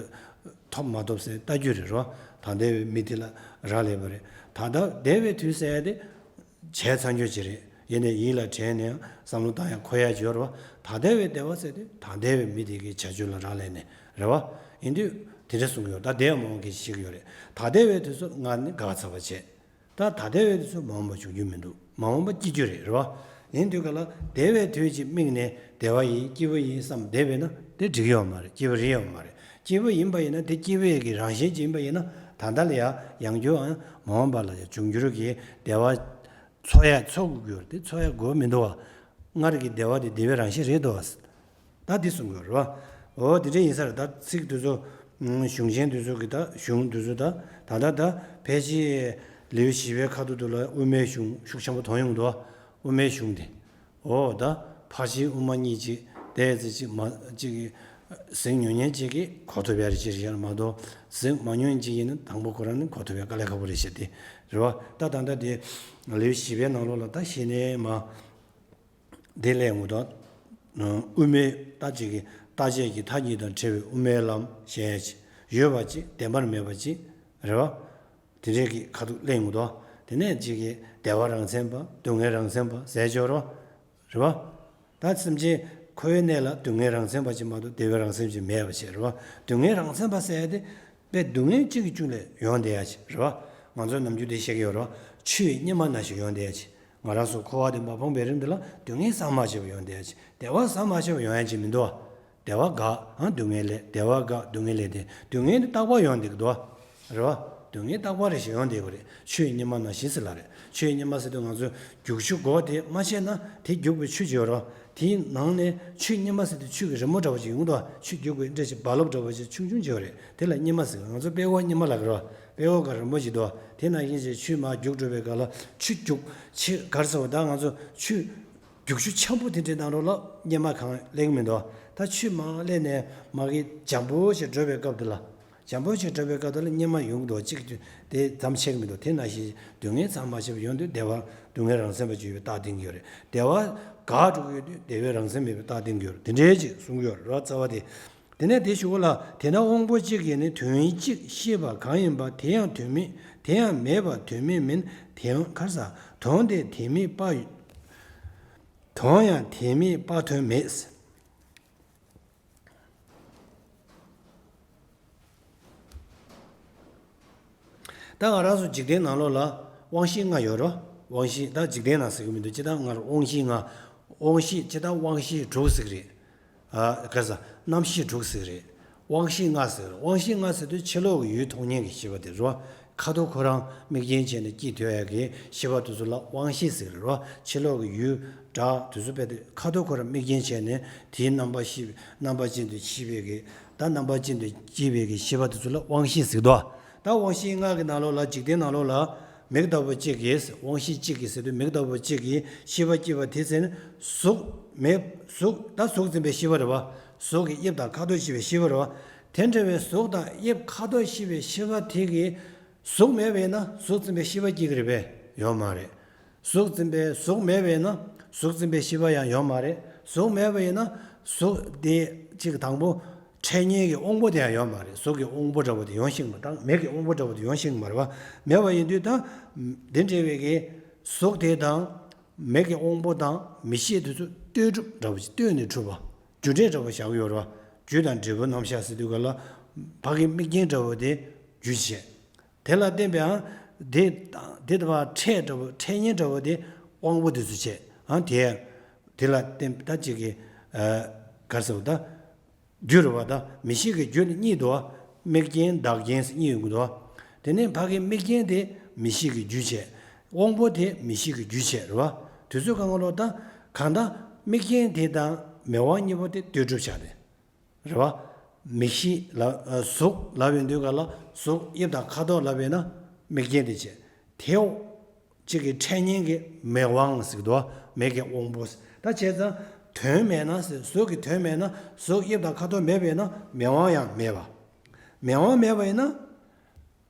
ཐོབ་མ་ཐོབ་ཟེར་ལྟ་རྒྱུ་རེད་རོ། ད་ལྟ་བའི་མི་དེ་ལ་རག་ལས་པ་རེད། ད་ལྟ་བདེ་བའི་དུས་ཟེར་དེ་བྱས་ཚར་རྒྱུ་ཅིག་རེད། ཡིན་ནའི་ཡིད་ལ་དྲན་ནས་བསམ་བློ་བཏང་ཡ་འཁོར་ཡ་ཅིག་ཡོད་རེད་བ། ད་ལྟ་བའི་བདེ་བ་ཟེར་དེ་ད་ལྟ་བའི་མི་དེ་གི་བྱ་སྤྱོད་ལ་རག་ལས་ནས་རེད་བ། ཡིན་དུས་དེ་འདྲ་གསུངས་ཡོད། ད་བདེ་བ་མ་འོངས་སྐད་ཆ་བཤད་ཀྱི་ཡོད་རེད། ད་ལྟ་བའི་དུས་སུ་ང་ནི་དགག་ཚར་བ་བྱས། ད་ད་ལྟ་བའི་དུས་སུ་མ་འོངས་པ་འབྱུང་རྒྱུ་མི་འདུག་མ་འོངས་པ་སྐྱེ་རྒྱུ་རེད། རེད་བ། ཡིན་དུས་ག་ལ་བདེ་བའི་དུས་ཀྱི་དམིགས་ནས་བདེ་བ་ཡིན་སྐྱིད་པོ་ཡིན་བསམ་བསྡད་པས་ན་དེ་འགྲིག་ཡོད་མ་རེད། སྐྱིད་པོ་རེད་ཡོད་མ་རེད། སྐྱིད་པོ་ཡིན་པ་ཡིན་ན་དེ་སྐྱིད་པོའི་གི་རང་བཞིན་ཅིག་ཡིན་པ་ཡིན་ན་ད་ལྟ་ལ་ཡང་ཡང་རྒྱུ་ཨང་མ་འོངས་པ་ལ་ཡང་འབྱུང་འགྱུར་གྱི་བདེ་བ་འཚོ་ཡ་འཚོ་དགོས་ཀྱི་ཡོད་རེད། དེ་འཚོ་ཡ་དགོས་མི་འདུག་བ། སྔར་གྱི་བདེ་བ་དེ་བདེ་བའི་རང་བཞིན་རེད་དོ། ད་འདི་གསུང་དགོས་རེད་བ། འོ་དེ་འདྲ་ཡིན་ས་རེད། ད་ཚིག་དེ་ཚོ་གཞུང་ཆེན་དེ་ཚོ་གི་ད་གཞུང་དེ་ཚོ་ད་ད་ད་ད་ཕལ་ཆེར་ལེའུ་བཞི་པའི་ཁ་ཐུག་དེ་ལ་དབུ་མའི་གཞུང་ཤུགས་ཆེན་པོ་མཐོང་ཡོང་འདུག་དབུ་མའི་གཞུང་དེ། འོ་ད་ཕར་ཕྱིན་དབུ་མ་གཉིས་ཅིག་དེ་ཙི་ཅིག་མ་ཅིག་གི་ཟིང་ཉུང་ཉུང་ཅིག་གི་གོ་ཐུབ་ཡ་རེད་ཅེས་བཤད་མ་གཏོགས་ཟིང་མ་ཉུང་ཅིག་ཡིན་ན་དང་པོ་ཁོ་རང་ནི་གོ་ཐུབ་ཡ་དཀའ་ལས་ཁག་པོ་རེད་ཤག་དེ་རེད་བ། ད་ད་ལྟ་དེ་ལེའུ་བཞི་པའི་ནང་ལོགས་ལ་ད་གཞི་ནས་མ། འདི་གླེང་ངོ་དང་། དབུ་མའི་ད་ཅིག་གི་རྟག་ཆད་ཀྱི་མཐའ་གཉིས་དང་བྲལ་བའི་དབུ་མའི་ལམ་ཞེས་ཡོད་པ་ཅིག་བདེན་པར་མེད་པ་ཅིག་རེད་བ། དེ་འདྲའི་གི་ཁ་ཐུག་གླེང་ངོ་དང་། དེ་ནས་ཅིག་གི་བདེ་བ་རང་མཚན་པ་སྡུག་བསྔལ་རང་མཚན་པ་ཟེར་ཆོག་རོ། རེད་བ། ད་སེམས་ཅན་ཁོའི་གནས་ལ་སྡུག་བསྔལ་རང་མཚན་པ་ཅིག་མ་གཏོགས་བདེ་བའི་རང་མཚན་ཅིག་མེད་པ་ཅིག་རེད་བ། སྡུག་བསྔལ་རང་མཚན་པ་ཟེར་ཡ་དེ། དཔེ་སྡུག་བསྔལ་གཅིག་གི་རྒྱུད་ལས་ཡོང་བསྡད་ཡ་ཅིག་རེད་བ། ང་ཚོས་ནམ་རྒྱུན་དེ་བཤད་ཀྱི་ཡོད་རེད་བ། ཆུ་ཡི་སྙེ་མ་ནང་བཞིན་ཡོང་བསྡད་ཡ་ཅིག་ང་རང་ཚོ་འཁོར་བ་འདི་མ་སྤངས་པའི་རིང་འདི་ལ་སྡུག་བསྔལ་ཟ་མ་ཤེས་པ་ཡོང་བསྡད་ཡ་ཅིག་བདེ་བ་ཟ་མ་ཤེས་པ་ཡོང་ཡ་ཅིག་མི་འདུག་བ། བདེ་བ་དགའ་ཨང་སྡུག་བསྔལ་ལས། བདེ་བ་དགའ་སྡུག་བསྔལ་ལས་དེ་སྡུག་བསྔལ་འདི་རྟག་པར་ཡོང་བསྡད་ཀྱི་འདུག་བ། རེད་བ། སྡུག་བསྔལ་རྟག་པར་རེ་ཞིག་ཡོང་བསྡད་ཀྱི་རེད། ཆུ་ཡི་སྙེ་མ་ནང་བཞིན་ཟེར་ལ་རེད། ཆུ་ཡི་སྙེ་མ་ཟེར་དུས་ང་ཚོས་རྒྱུག་ཆུ་སྒོ་དེ་མ་ཕྱེ་ན་དེ་རྒྱུག་པའི་ཆུ་ཅིག་ཡོད་རེད་བ། དེའི་ནང་ནས་ཆུ་སྙེ་མ་ཟེར་དུས་ཆུ་གི་རི་མོ་འདྲ་བོ་ཅིག་ཡོང་འདུག་བ། ཆུ་རྒྱུག་པའི་འདྲ་ཞིག་རྦ་རླབས་འདྲ་བོ་ཅིག་ཆུང་ཆུང་ཅིག་ཡོད་རེད། དེ་ལ་སྙེ་མ་ཟེར། ང་ཚོ་དཔྲལ་བ་སྙེ་མ་ལབ་ཀྱི་རེད་བ། དཔྲལ་བ་ག་རི་མོ་ཅིག་འདུག་བ། དེ་ནང་བཞིན་ཅིག་ཆུ་མར་རྒྱུག་འགྲོ་བའི་སྐབས་ལ་ཆུ་རྒྱུག་ཆུ་ག་རེ་ཟེར་བ། ད་ང་ཚོ་ཆུ་རྒྱུག་ཆུ་འཁྱམ་པོ་དེ་འདྲའི་ནང་ལོགས་ལ་སྙེ་མ་གང་སླེབས་མི་འདུག་བ། ད་ཆུ་མར་སླེབས་ནས་མར་གྱི་འཇམ་པོ་ཞིག་འགྲོ་བའི་སྐབས་དེ་ལ། འཇམ་པོ་ཞིག་འགྲོ་བའི་སྐབས་དེ་ལ་སྙེ་མ་ཡོང་གི་འདུག་གཅིག་དེ་ཙམ་ཆད་ཀྱི་མི་འདུག་དེ་ནང་བཞིན་སྡུག་བསྔལ་ཟ་མ་ཤེས་པ་ཡོང་དུས་བདེ་བ་སྡུག་བསྔལ་རང་མཚན་པ་ཅིག་ཡོད་པའི་རྟགས་བསྟན་གྱི་ཡོད་རེད། བདེ་བ་འགག་འགྲོ་གི་ཡོད་དུས་བདེ་བའི་རང་མཚན་མེད་པའི་རྟགས་བསྟན་གྱི་ཡོད་རེད། དེ་འདྲའི་ཅིག་གསུང་གི་ཡོད་རེད་ར་རྩ་བ་དེ། དེ་ནས་དེ་གཞུག་གུ་ལ་དེས་ན་དབང་པོ་གཅིག་གིས་ནི་དོན་གཅིག་ཤེས་པ་གང་ཡིན་པ་དེ་ཡང་དོན་མེད་དེ་ཡང་མེད་པ་དོན་མེད་མིན། དེ་ཡང་ག་རེ་ཟ། དོན་དེ་དོན་མེད་པ་དོན་ཡང་དོན་མེད་པ་དོན་མེད། ད་ང་རང་ཚོ་འཇིག་རྟེན་ནང་ལོགས་ལ་དབང་ཤེས་ལྔ་ཡོད་རོ། དབང་ཤེས་ད་འཇིག་རྟེན་ནང་ཟེར་གི་མི་འདུག་སྤྱིར་བཏང་ང་རང་དབང་ཤེས་ལྔ། དབང་ཤེས་སྤྱིར་བཏང་དབང་ཤེས་དྲུག་ཟེར་གི་རེད། ཨ་ག་རེ་ཟ། རྣམ་ཤེས་དྲུག་ཟེར་གི་རེད། དབང་ཤེས་ལྔ་ཟེར་གི་རེད། དབང་ཤེས་ལྔ་ཟེར་དུས་ཕྱི་ལོགས་ཀྱི་ཡུལ་མཐོང་མཁན་གྱི་ཤེས་པ་དེ་རོ། ཁ་དོག་ཁོ་རང་མིག་རྐྱེན་བྱས་ནས་སྐྱེས་ཐུབ་ཡ་གི་ཤེས་པ་དེ་ཚོ་ལ་དབང་ཤེས་ཟེར་གི་རེད་རོ། ཕྱི་ལོགས་ཀྱི་ཡུལ་སྒྲ་དེ་ཚོ་དཔེ་དེ་ཁ་དོག་ཁོ་རང་མིག་རྐྱེན་བྱས་ནས་དེའི་རྣམ་པ་ཤེས་རྣམ་པ་ཅན་དུ་ཤེས་པའི་གི་ད་རྣམ་པ་ཅན་དུ་སྐྱེས་པའི་གི་ཤེས་པ་དེ་ཚོ་ལ་དབང་ཤེས་ཟེར་དོ། ད་དབང་ཤེས་ལྔ་གི་ནང་ལོགས་ལ་འཇིག་རྟེན་ནང་ལོགས་ལ་མིག་ལྟ་བུ་གཅིག་གིས་དབང་ཤེས་གཅིག་གིས་ཟེར་དུས་མིག་ལྟ་བུ་གཅིག་གིས་ཤེས་པ་སྐྱེས་པ་དེ་ཚེ་ནི་གཟུགས་མེད་གཟུགས་ད་གཟུགས་འཛིན་པའི་ཤེས་པ་རེད་བ། གཟུགས་ཀྱི་དབྱིབས་དང་ཁ་དོག་ཤེས་པའི་ཤེས་པ་རེད་བ། དེ་འདྲ་བའི་གཟུགས་དང་དབྱིབས་ཁ་དོག་ཤེས་པའི་ཤེས་པ་དེ་གིས་གཟུགས་མེད་པས་ན་གཟུགས་འཛིན་པའི་ཤེས་པ་སྐྱེ་གི་རེད་པས། ཡོད་མ་རེད། གཟུགས་འཛིན་པའི་གཟུགས་མེད་པས་ན་གཟུགས་འཛིན་པའི་ཤེས་པ་ཡང་ཡོད་མ་རེད། གཟུགས་མེད་པ་ཡིན་ན་གཟུགས་དེ་གཅིག་དང་པོ་འཕྲད་མཁན་གྱི་དབང་པོ་དེ་ཡང་ཡོད་མ་རེད། གཟུགས་ཀྱི་དབང་པོ་འདྲ་བོ་དེ་ཡོང་ཤེས་མ་དང་མིག་གི་དབང་པོ་འདྲ་བོ་དེ་ཡོང་ཤེས་མ་རེད་བ། མེད་པ་ཡིན་དུས་ད་འདི་འདྲ་བའི་གི་གཟུགས་དེ་དང་མིག་གི་དབང་པོ་དང་མིག་ཤེས་དེ་ཚོ་ལྟོས་གྲུབ་འདྲ་བོ་ཞིག་ལྟོས་ནས་གྲུབ་པ་རྒྱུ་འབྲས་འདྲ་བོ་བཞག་ཡོད་རེད་བ། རྒྱུ་དང་འབྲས་བུ་རྣམ་གཞག་ཟེར་དུས་ག་ལ་ཕ་གི་མིག་རྐྱེན་འདྲ་བོ་དེ་རྒྱུ་བྱས། དེ་ལ་བརྟེན་པའང་དེ་དེ་དང་འཕྲད་འདྲ་བོ་འཕྲད་ཉེན་འདྲ་བོ་དེ་དབང་པོ་དེ་ཚོ་བྱས། ཨང་དེ་ དེ་ལ་བརྟེན་ད་ཅིག་གི་ག་རེ་ཟེར་བ་ད། རྒྱུ་རེད་བ་ད། མིག་ཤེས་ཀྱི་རྒྱུ་ནི་གཉིས་འདུག་བ། དམིགས་རྐྱེན་བདག་རྐྱེན་ཟེར་གཉིས་ཡོང་གི་འདུག་བ། དེ་ནས་ཕ་གི་དམིགས་རྐྱེན་དེ་མིག་ཤེས་ཀྱི་རྒྱུ་བྱས། དབང་པོ་དེ་མིག་ཤེས་ཀྱི་རྒྱུ་བྱས་རེད་བ། དུས་ཚོད་གང་ག་ལོག་ད། གང་ལྟར་དམིགས་རྐྱེན་དེ་དང་མིག་དབང་གཉིས་པོ་དེ་ལྟོས་གྲུབ་བྱ་རེད། རེད་བ། མིག་ཤེས་ལ་གཟུགས་ལབ་ཡོང་དུས་ག་ལ་གཟུགས་དབྱིབས་དང་ཁ་དོག་ལབ་ཡོད་ན་དམིགས་རྐྱེན་དེ་བྱས། དེའོ། གཅིག་གི་འཕྲད་མཁན་གྱི་མིག་དབང་ཟེར་གི་འདུག་བ། མིག་གི་དབང་པོ་ཟེར། ད་བྱས་ཙང་དོན་མེད་ན་ཟེར། གཟུགས་ཀྱི་དོན་མེད་ན། གཟུགས་དབྱིབས་དང་ཁ་དོག་མེད་པས་ན་མིག་དབང་ཡང་མེད་པ། མིག་དབང་མེད་པ་ཡིན་ན།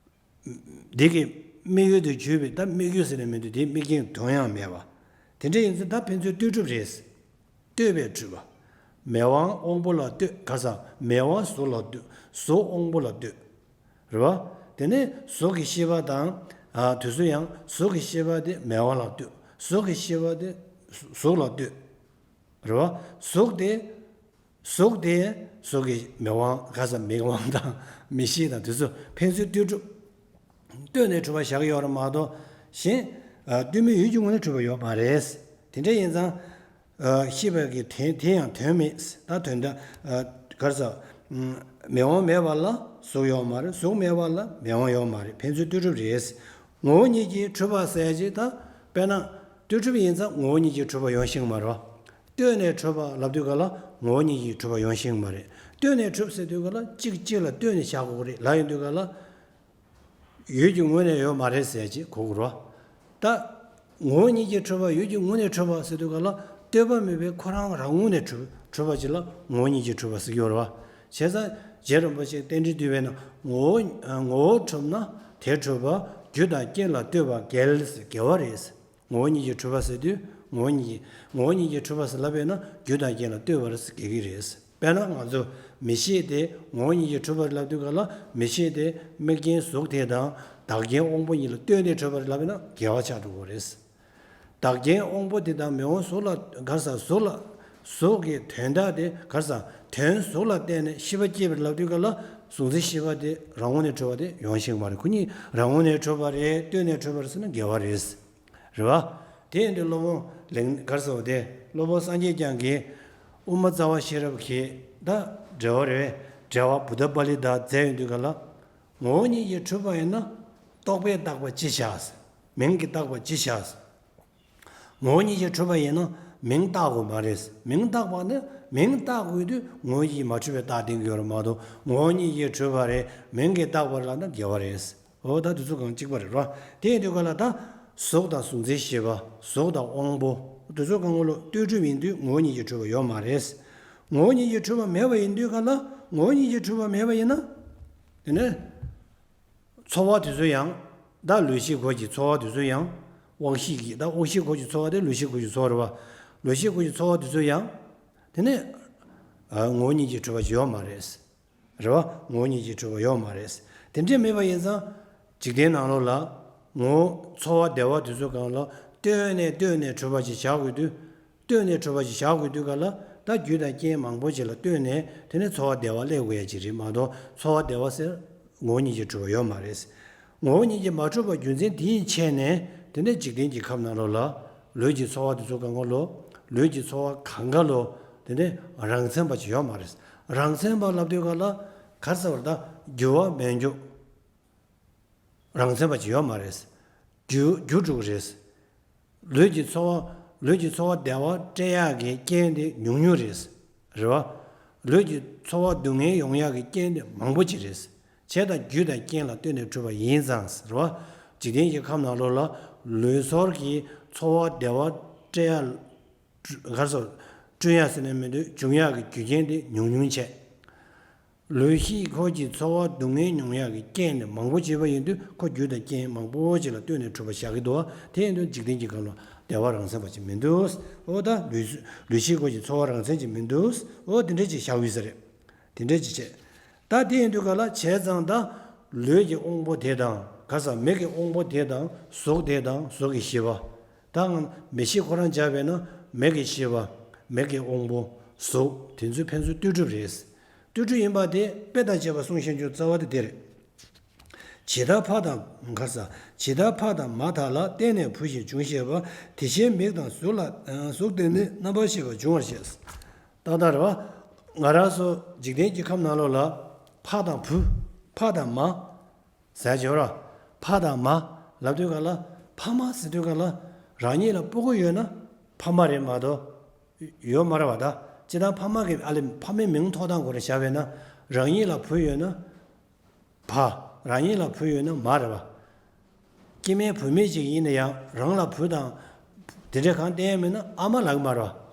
འདི་གི་དམིགས་ཡུལ་དུ་གྱུར་པའི་ད་དམིགས་ཡུལ་ཟེར་ནས་མི་འདུག་དེའི་དམིགས་རྐྱེན་དོན་ཡང་མེད་པ། དེ་འདྲ་ཡིན་ཙང་ད་ཕན་ཚུན་ལྟོས་གྲུབ་རེད། ལྟོས་པས་གྲུབ་པ། མིག་དབང་དབང་པོ་ལ་ལྟོས། ག་ས། མིག་དབང་གཟུགས་ལ་ལྟོས། གཟུགས་དབང་པོ་ལ་ལྟོས། རེད་བ། དེ་ནས་གཟུགས་ཀྱི་ཤེས་པ་དང་། ཨ། དུས་ཚོད་ཡང་གཟུགས་ཀྱི་ཤེས་པ་དེ་མིག་དབང་ལ་ལྟོས། གཟུགས་ཀྱི་ཤེས་པ་དེ་གཟུགས་ལ་ལྟོས། རེད་བ། གཟུགས་དེ། གཟུགས་དེ་གཟུགས་ཀྱི་མིག་དབང་། ག་ས། མིག་དབང་དང་མིག་ཤེས་དང་དེ་ཚོ་ཕན་ཚུན་ལྟོས་གྲུབ། ལྟོས་ནས་གྲུབ་པ་བཞག་ཡོད་རེད་མ་གཏོགས། གཞན། ཨ། ལྟོས་མེད་ཡུལ་གྱི་ངོས་ནས་གྲུབ་པ་ཡོད་མ་རེད། དེ་འདྲ་ཡིན་ཙང་། ཨ། ཤེས་པ་གི་དོན་དེ་ཡང་དོན་མེད། ད་དོན་དག་ཨ། ག་རེ་ཟེར། མིག་དབང་མེད་པ་ལ་གཟུགས་ཡོད་མ་རེད། གཟུགས་མེད་པ་ལ་མིག་དབང་ཡོད་མ་རེད། ཕན་ཚུན་ལྟོས་གྲུབ་རེད། ངོ་བོ་ཉིད་ཀྱིས་གྲུབ་པ་ཟེར་ཅིག་ད་དཔེར་ན་ལྟོས་གྲུབ་ཡིན་ཙང་ངོ་བོ་ཉིད་ཀྱིས་གྲུབ་པ་ཡོང་ཤེས་ཀྱི་མ་རེད་བ། ལྟོས་ནས་གྲུབ་པ་ལབ་དུས་ག་ལ་ངོ་བོ་ཉིད་ཀྱིས་གྲུབ་པ་ཡོང་ཤེས་ཀྱི་མ་རེད། ལྟོས་ནས་གྲུབ་ཟེར་དུས་ག་ལ་གཅིག་གཅིག་ལ་ལྟོས་ནས་བཞག་དགོས་ཀྱི་རེད་ལབ་ཡོང་དུས་ག་ལ། ཡུལ་གྱི་ངོས་ནས་ཡོད་མ་རེད་ཟེར་ཅིག་གོ་དགོས་རེད་བ། ད། ངོ་བོ་ཉིད་ཀྱིས་གྲུབ་པ། ཡུལ་གྱི་ངོས་ནས་གྲུབ་པ་ཟེར་དུས་ག་ལ་ལྟོས་པ་མེད་པའི་ཁོ་རང་རང་ངོས་ནས་གྲུབ་གྲུབ་པ་ཅིག་ལ་ངོ་བོ་ཉིད་ཀྱིས་གྲུབ་པ་ཟེར་གྱི་ཡོད་རེད་བ། བྱས་ཙང་རྗེ་རིན་པོ་ཆེས་རྟེན་འབྲེལ་བསྡུས་པས་ན། ངོ་བོ་ངོ་བོ་གྲུབ་ན་དེ་གྲུབ་པ། རྒྱུ་དང་རྐྱེན་ལ་ལྟོས་པ་འགལ་ཟེར། འགལ་བ་རེད། ངོ་བོ་ཉིད་ཀྱིས་གྲུབ་པ་ཟེར་དུས་ངོ་བོ་ཉིད་ཀྱིས། ངོ་བོ་ཉིད་ཀྱིས་གྲུབ་པ་ཟེར་ལབ་པས་ན་རྒྱུ་དང་རྐྱེན་ལ་ལྟོས་པ་རེད་ཟེར་འགལ་གྱི་རེད། དཔེར་ན་ང་ཚོ་མིག་ཤེས་དེ་ངོ་བོ་ཉིད་ཀྱིས་གྲུབ་པ་རེད་ལབ་དུས་ག་ལ་མིག་ཤེས་དེ་དམིགས་རྐྱེན་གཟུགས་དེ་དང་བདག་རྐྱེན་དབང་པོ་གཉིས་ལ་ལྟོས་ནས་གྲུབ་པ་རེད་ལབ་ན་འགལ་བ་ཆགས་འགྲོ་གི་རེད། བདག་རྐྱེན་དབང་པོ་དེ་དང་མིག་དབང་གཟུགས་ལ། ག་རེ་ཟེར། གཟུགས་ལ། གཟུགས་ཀྱི་དོན་དག་དེ། ག་རེ་ཟེར། དོན་གཟུགས་ལ་བརྟེན་ནས་ཤེས་པ་སྐྱེས་པ་རེད་ལབ་དུས་ག་ལ་གཟུགས་འཛིན་ཤེས་པ་དེ་རང་ངོས་ནས་གྲུབ་པ་དེ་ཡོང་ཤེས་ཀྱི་མ་རེད། ཁོ་གཉིས་རང་ངོས་ནས་གྲུབ་པ་རེད། ལྟོས་ནས་གྲུབ་པ་རེད་ཟེར་ན་འགལ་བ་རེད། རེད་བ། དེ་ཡིན་དུས་སློབ་དཔོན་ལེགས། ག་རེ་ཟེར་བ་དེ། སློབ་དཔོན་སངས་རྒྱས་བསྐྱངས་ཀྱིས་དབུ་མ་རྩ་བ་ཤེས་རབ་ཀྱི་ད་འགྲེལ་བ་རེད། འགྲེལ་བ་བུདྡྷ་པཱ་ལི་ཏ་མཛད་ཡོང་དུས་ག་ལ། ངོ་བོ་ཉིད་ཀྱིས་གྲུབ་པ་ཡིན་ན་རྟོག་པས་བཏགས་པ་ཅི་བྱ་ཟེར། མིང་གིས་བཏགས་པ་ཅི་བྱ་ཟེར། ངོ་བོ་ཉིད་ཀྱིས་གྲུབ་པ་ཡིན་ན་མིང་བཏགས་དགོས་མ་རེད། མིང་བཏགས་པ་ནི་མིང་བཏགས་དགོས་དུས་ངོ་བོ་ཉིད་ཀྱིས་མ་གྲུབ་པའི་རྟགས་བསྟན་གྱི་ཡོད་རེད་མ་གཏོགས་ངོ་བོ་ཉིད་ཀྱིས་གྲུབ་པ་རེད། མིང་གིས་བཏགས་པ་རེད་ལབ་ན་འགལ་བ་རེད། འོ་ད་དེ་ཚོ་གང་གཅིག་པ་རེད་རོ། དེ་ཡིན་དུས་ག་ལ་ད་གཟུགས་དང་གཟུགས་འཛིན་ཤེས་པ། གཟུགས་དང་དབང་པོ། དེ་ཚོ་གང་ག་ལོ་ལྟོས་གྲུབ་ཡིན་དུས་ངོ་བོ་ཉིད་ཀྱིས་གྲུབ་པ་ཡོད་མ་རེད། ངོ་བོ་ཉིད་ཀྱིས་གྲུབ་པ་མེད་པ་ཡིན་དུས་ག་ལ་ངོ་བོ་ཉིད་ཀྱིས་གྲུབ་པ་མེད་པ་ཡིན་ན། དེ་ནས། ཚོར་བ་དེ་ཚོ་ཡང་། ད་ལུས་ཤེས་སྒོ་གི་ཚོར་བ་དེ་ཚོ་ཡང་། དབང་ཤེས་ཀྱི། ད་དབང་ཤེས་སྒོ་གི་ཚོར་བ་དེ་ལུས་ཤེས་སྒོ་གི་ཚོར་བ་རེད་བ། ལུས་ཤེས་སྒོ་གི་ཚོར་བ་དེ་ཚོ་ཡང་། དེ་ནས། ཨ། ངོ་བོ་ཉིད་ཀྱིས་གྲུབ་པ་ཅིག་ཡོད་མ་རེད། རེད་བ། ངོ་བོ་ཉིད་ཀྱིས་གྲུབ་པ་ཡོད་མ་རེད། དེ་འདྲས་མེད་པ་ཡིན་ཙང་། འཇིག་རྟེན་ནང་ལོགས་ལ། ངོ་བོ་ཚོར་བ་བདེ་བ་དེ་ཚོ་གང་ལ་ལྟོས་ནས་ལྟོས་ནས་གྲུབ་པ་ཅིག་བཞག་དགོས་དུས། ལྟོས་ནས་གྲུབ་པ་ཅིག་བཞག་དགོས་དུས་ག་ལ། ད་རྒྱུ་དང་རྐྱེན་མང་པོ་ཅིག་ལ་ལྟོས་ནས་དེ་ནས་ཚོར་བ་བདེ་བ་སླེབས་དགོས་ཡ་ཅིག་རེད་མ་གཏོགས་ཚོར་བ་བདེ་བ་ཟེར་ངོ་བོ་ཉིད་ཀྱིས་གྲུབ་པ་ཡོད་མ་རེད། ངོ་བོ་ཉིད་ཀྱིས་མ་གྲུབ་པ་རྒྱུ་མཚན་དེ་ཡི་ཆེད་ནས་དེ་ནས་འཇིག་རྟེན་གྱི་ཁམས་ནང་ལོགས་ལ་ལུས་ཀྱི་ཚོར་བ་དེ་ཚོ་གང་ག་ལོ། ལུས་ཀྱི་ཚོར་བ་གང་ག་ལོ། དེ་ནས་རང་མཚན་པ་ཅིག་ཡོད་མ་རེད། རང་མཚན་པ་ལབ་དུས་ག་ལ་ག་རེ་ཟེར་བ་ད་འགྱུར་བ་མེད་འགྱུར། རང་མཚན་པ་ཅིག་ཡོད་མ་རེད། འགྱུར་འགྱུར་འགྲོ་གི་རེད། ལུས་ཀྱི་ཚོར་བ། ལུས་ཀྱི་ཚོར་བ་བདེ་བ་སྤྲད་ཡག་གི་རྐྱེན་དེ་ཉུང་ཉུང་རེད། རེད་བ། ལུས་ཀྱི་ཚོར་བ་སྡུག་བསྔལ་ཡོང་ཡག་གི་རྐྱེན་དེ་མང་པོ་ཅིག་རེད། བྱས་ཙང་རྒྱུ་དང་རྐྱེན་ལ་ལྟོས་ནས་གྲུབ་པ་ཡིན་ཙང་། རེད་བ། འཇིག་རྟེན་གྱི་ཁམས་ནང་ལོགས་ལ་ལུས་ཚོར་གྱི་ཚོར་བ་བདེ་བ་སྤྲད་ཡག་ག་རེ་ཟེར། བསྐྲུན་ཡག་ཟེར་ནས་མི་འདུག་འབྱུང་ཡག་གི་རྒྱུ་རྐྱེན་དེ་ཉུང་ཉུང་བྱས། ལུས་ཤེས་སྒོ་གི་ཚོར་བ་སྡུག་བསྔལ་མྱོང་ཡག་གི་རྐྱེན་དེ་མང་པོ་བྱས་པ་ཡིན་དུས་ཁོ་རྒྱུ་དང་རྐྱེན་མང་པོ་ཅིག་ལ་ལྟོས་ནས་གྲུབ་པ་བཞག་གི་འདུག་དེ་ཡིན་དུས་འཇིག་རྟེན་གྱི་ཁམས་ལ་བདེ་བ་རང་མཚན་པ་ཅིག་མི་འདུག་འོ་ད་ལུས། ལུས་ཤེས་སྒོ་གི་ཚོར་བ་རང་མཚན་ཅིག་མི་འདུག་འོ་དེ་འདྲ་ཅིག་བཞག་ཡོད་ས་རེད། དེ་འདྲ་ཅིག་བྱས། ད་དེ་ཡིན་དུས་ག་ལ་བྱས་ཙང་ད་ལུས་ཀྱི་དབང་པོ་དེ་དང་ག་རེ་ཟེར། མིག་གི་དབང་པོ་དེ་དང་གཟུགས་དེ་དང་གཟུགས་ཀྱི་ཤེས་པ། ད་ང་མིག་ཤེས་ཁོ་རང་སྦྱར་བས་ན་མིག་གི་ཤེས་པ། མིག་གི་དབང་པོ། གཟུགས་དེ་ཚོ་ཕན་ཚུན་ལྟོས་གྲུབ་རེད། ལྟོས་གྲུབ་ཡིན་པ་དེ་དཔེ་དང་བཅས་པ་གསུངས་བཞག་རྒྱུ་རྩ་བ་དེ་དེ་རེད། ཇི་ལྟར་ཕ་དང་། ག་རེ་ཟ། ཇི་ལྟར་ཕ་དང་མ་དག་ལ། བརྟེན་ནས་བུ་ཞེས་འབྱུང་ཤེས་པ། དེ་བཞིན་མིག་དང་གཟུགས་ལ། གཟུགས་བརྟེན་ནས་རྣམ་པར་ཤེས་པ་འབྱུང་བར་བཤད། ཏག་ཏག་རེད་བ། ང་རང་ཚོ་འཇིག་རྟེན་གྱི་ཁམས་ནང་ལོགས་ལ་ཕ་དང་བུ། ཕ་དང་མ་ཟེར་ཡ་ཅིག་ཡོད་རེད། ཕ་དང་མ་ལབ་དུས་ག་ལ། ཕ་མ་ཟེར་དུས་ག་ལ། རང་ཉིད་ལ་སྤུ་གུ་ཡོད་ན་ཕ་མ་རེད་མ་གཏོགས་ཡོད་མ་རེད་བ། ད་སྤྱིར་བཏང་ཕ་མ་གི་ཨ་ལས་ཕ་མའི་མིང་ཐོགས་སྟངས་སྐོར་རེ་བཞག་པས་ན། རང་ཉིད་ལ་བུ་ཡོད་ན་ཕ། རང་ཉིད་ལ་བུ་ཡོད་ན་མ་རེད་བ། སྐྱེ་དམན་བུད་མེད་ཅིག་ཡིན་ན་ཡང་རང་ལ་བུ་དང་དེ་འདྲ་གང་བསྟན་ཡ་མེད་ན་ཨ་མ་ལབ་ཀྱི་མ་རེད་བ།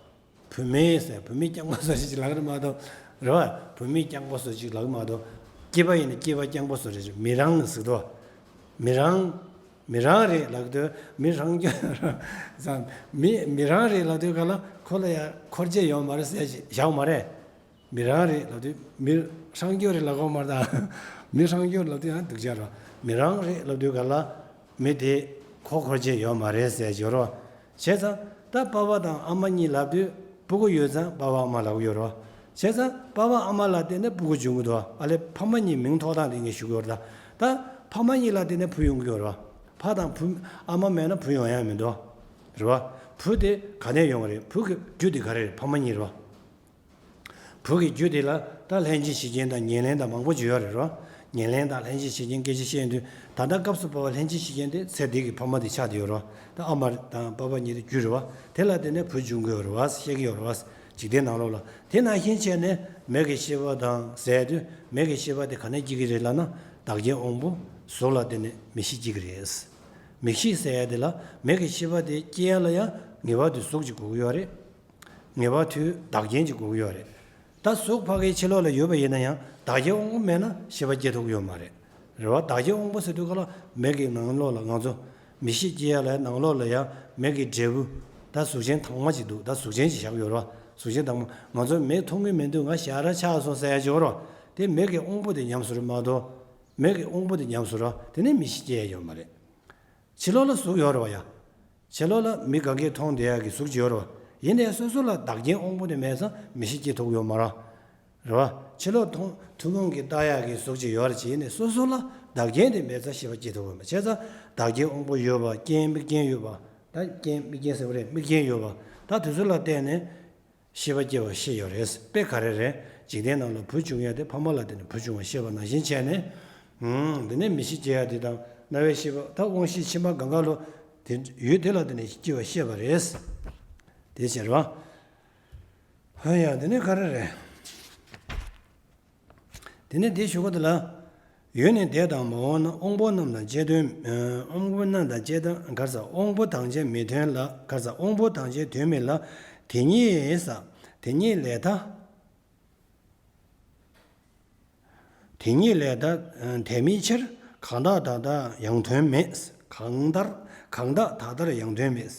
བུད་མེད་ཟེར། བུད་མེད་རྐྱང་པ་བཟོ་ཞིག་ལབ་ཀྱི་རེད་མ་གཏོགས། རེད་བ། བུད་མེད་རྐྱང་པ་བཟོ་ཞིག་ལབ་ཀྱི་མ་གཏོགས། སྐྱེས་པ་ཡིན་ན་སྐྱེས་པ་རྐྱང་པ་བཟོ་རེད། མི་རང་ཟེར་དོ། མི་རང་། མི་རང་རེད་ལབ་དུས་མི་རང་སྐྱོ་ས། མི་མི་རང་རེད་ལབ་དུས་ག་ལ་ཁོ་ལ་ཡ་འཁོར་བཅས་ཡོད་མ་རེད་ཟེར་ཞིག་བཞག་མ་རེད། མི་རང་རེད་ལབ་དུས་མི་སྲང་སྐྱོ་རེད་ལབ་དགོས་མ་རེད་ད། མི་སྲང་སྐྱོ་ལབ་དུས་ཡང་སྡུག་ཅག་རེད། མི་རང་རེད་ལབ་དུས་ག་ལ་མི་དེ་ཁོ་འཁོར་བཅས་ཡོད་མ་རེད་ཟེར་ཞིག་ཡོད་རེད། བྱས་ཙང་ད་པ་ཕ་དང་ཨ་མ་གཉིས་ལབ་དུས་སྤུ་གུ་ཡོད་ཙང་པ་ཕ་ཨ་མ་ལབ་ཀྱི་ཡོད་རེད། བྱས་ཙང་པ་ཕ་ཨ་མ་ལ་བརྟེན་ནས་སྤུ་གུ་འབྱུང་གི་འདུག་ཨ་ལས་ཕ་མ་གཉིས་མིང་ཐོགས་སྟངས་དེ་ངས་ཞུ་གི་ཡོད་རེད་ད། ད་ཕ་མ་གཉིས་ལ་བརྟེན་ནས་བུ་ཡོང་གི་ཡོད་རེད། ཕ་དང་བུ། ཨ་མ་མེད་ན་བུ་ཡོང་ཡ་མི་འདུག་རེད་བ། བུ་དེ་ག་ནས་ཡོང་གི་རེད། བུ་གི་རྒྱུ་དེ་ག་རེ་རེད། ཕ་མ་གཉིས་རེད་བ། བུ་གི་རྒྱུ་དེ་ལ་ད་ལྷན་ཅིག་བྱེད་རྐྱེན་དང་ཉེར་ལེན་དང་མང་པོ་ཅིག་ཡོད་རེད་རོ། ཉེར་ལེན་དང་ལྷན་ཅིག་བྱེད་རྐྱེན་སྐད་ཆ་བཤད་ཡོང་དུས་ད་ལྟ་སྐབས་སུ་བབས་པ་ལྷན་ཅིག་བྱེད་རྐྱེན་དེ་ཚེ་འདི་གི་ཕ་མ་དེ་ཆགས་བསྡད་ཡོད་རོ། ད་ཨ་མ་དང་པ་ཕ་གཉིས་དེ་རྒྱུ་རེད་བ། དེ་ལ་བརྟེན་ནས་བུ་འབྱུང་གི་ཡོད་རེད་བ་བཤད་ཀྱི་ཡོད་རེད་བ། འཇིག་རྟེན་ནང་ལོགས་ལ་དེ་ནང་བཞིན་བྱས་ནས་མིག་གི་ཤེས་པ་དང་ཟེར་དུས་མིག་གི་ཤེས་པ་དེ་ག་ནས་སྐྱེ་གི་རེད་ལབ་ན་བདག་རྐྱེན་དབང་པོ་གཟུགས་ལ་བརྟེན་ནས་མིག་ཤེས་སྐྱེ་གི་རེད། མིག་ཤེས་ཟེར་ཡ་དེ་ལ་མིག་གི་ཤེས་པ་དེ་སྐྱེ་ཡ་ལ་ཡང་ངེས་པར་དུ་གཟུགས་ཅིག་དགོས་ཀྱི་ཡོད་རེད། ངེས་པར་དུ་བདག་རྐྱེན་ཅིག་དགོས་ཀྱི་ཡོད་རེད། ད་གཟུགས་ཕ་གིའི་ཕྱི་ལོགས་ལ་ཡོད་པ་ཡིན་ན་ཡང་བདག་རྐྱེན་དབང་པོ་མེད་ན་ཤེས་པ་སྐྱེ་ཐུབ་ཀྱི་ཡོད་མ་རེད། རེད་བ། བདག་རྐྱེན་དབང་པོ་ཟེར་དུས་ག་ལ་མིག་གི་ནང་ལོགས་ལ་ང་ཚོ་མིག་ཤེས་སྐྱེ་ཡ་ལ་ནང་ལོགས་ལ་ཡང་མིག་གི་འབྲས་བུ་ད་གཟུགས་ཅན་དྭངས་མ་ཅིག་འདུག་ད་གཟུགས་ཅན་ཅིག་བཞག་ཡོད་རེད་བ། གཟུགས་ཅན་དྭངས་མ་ང་ཚོ་མིག་མཐོང་གི་མི་འདུག་ང་ཞ་ར་ཆགས་སོང་ཟེར་ཡ་ཅིག་ཡོད་རེད་བ། དེ་མིག་གི་དབང་པོ་དེ་ཉམས་སོང་རེད་མ་གཏོགས། མིག་གི་དབང་པོ་དེ་ཉམས་སོང་རེད་བ། དེ་ནས་མིག་ཤེས་སྐྱེ་ཡ་ཡོད་མ་རེད། ཕྱི་ལོགས་ལ་གཟུགས་ཡོད་རེད་བ་ཡ། ཕྱི་ལོགས་ལ་མིག་ག་གིས་མཐོང་བསྡད་ཡག་གི་གཟུགས་ཅིག་ཡོད་རེད་བ། ཡིན་ནའི་སོ་སོ་ལ་བདག་རྐྱེན་དབང་པོ་དེ་མེད་ཙང་མིག་ཤེས་སྐྱེ་ཐུབ་ཡོད་མ་རེད། རེད་བ། ཕྱི་ལོགས་མཐོང་ཐུན་མོང་གིས་ལྟ་ཡག་གི་གཟུགས་ཅིག་ཡོད་རེད་ཅེས་ཡིན་ནའི་སོ་སོ་ལ་བདག་རྐྱེན་དེ་མེད་ཙང་ཤེས་པ་སྐྱེ་ཐུབ་ཡོད་མ་རེད། བྱས་ཙང་བདག་རྐྱེན་དབང་པོ་ཡོད་པ་རྐྱེན་དམིགས་རྐྱེན་ཡོད་པ། ད་རྐྱེན་དམིགས་རྐྱེན་ཟེར་བ་རེད། དམིགས་རྐྱེན་ཡོད་པ། ད་དེ་ཚོ་ལ་བརྟེན་ནས་ཤེས་པ་སྐྱེ་བ་ཤེས་ཡོད་རེད། དཔེ་ག་རེ་རེད། འཇིག་རྟེན་ནང་ལ་བུ་འབྱུང་ཡ་དེ་ཕ་མ་ལ་བརྟེན་ནས་བུ་འབྱུང་བ་ཤེས་པ་ནང་བཞིན་བྱས་ནས། ཨུམ། འདི་ནས་མིག་ཤེས་སྐྱེ་ཡ་དེ་དང་རྣ་བའི་ཤེས་པ་ད་དབང་ཤེས་ཕྱི་མ་གང་ག་ལོ། དེ་ཡུལ་དེ་ལ་བརྟེན་ནས་སྐྱེ་བ་ཤེས་པ་རེད། དེ་ཕྱིར་བ། ཧོ་ཡ་འདི་ནས་ག་རེ་རེད། དེ་ནས་དེ་ཞུ་གི་འདུག་ལ། ཡུལ་ནི་འདས་དང་མ་འོངས་ན། དབང་པོ་རྣམས་དང་བཅས་དོན། ཨ། དབང་པོ་རྣམས་དང་བཅས་དོན་ག་རེ་ཟ། དབང་པོ་དང་བཅས་མི་དོན་ལ། ག་རེ་ཟ། དབང་པོ་དང་བཅས་དོན་མིན་ལ། དེ་ཉིད་ཟ། དེ་ཉིད་ལས་ཐ། དེ་ཉིད་ལས་ཐ། དེ་མིན་ཕྱིར། གང་དག་ད་ལྟ་ཡང་དོན་མེད། གང་ལྟར། གང་དག་ད་ལྟར་ཡང་དོན་མེད།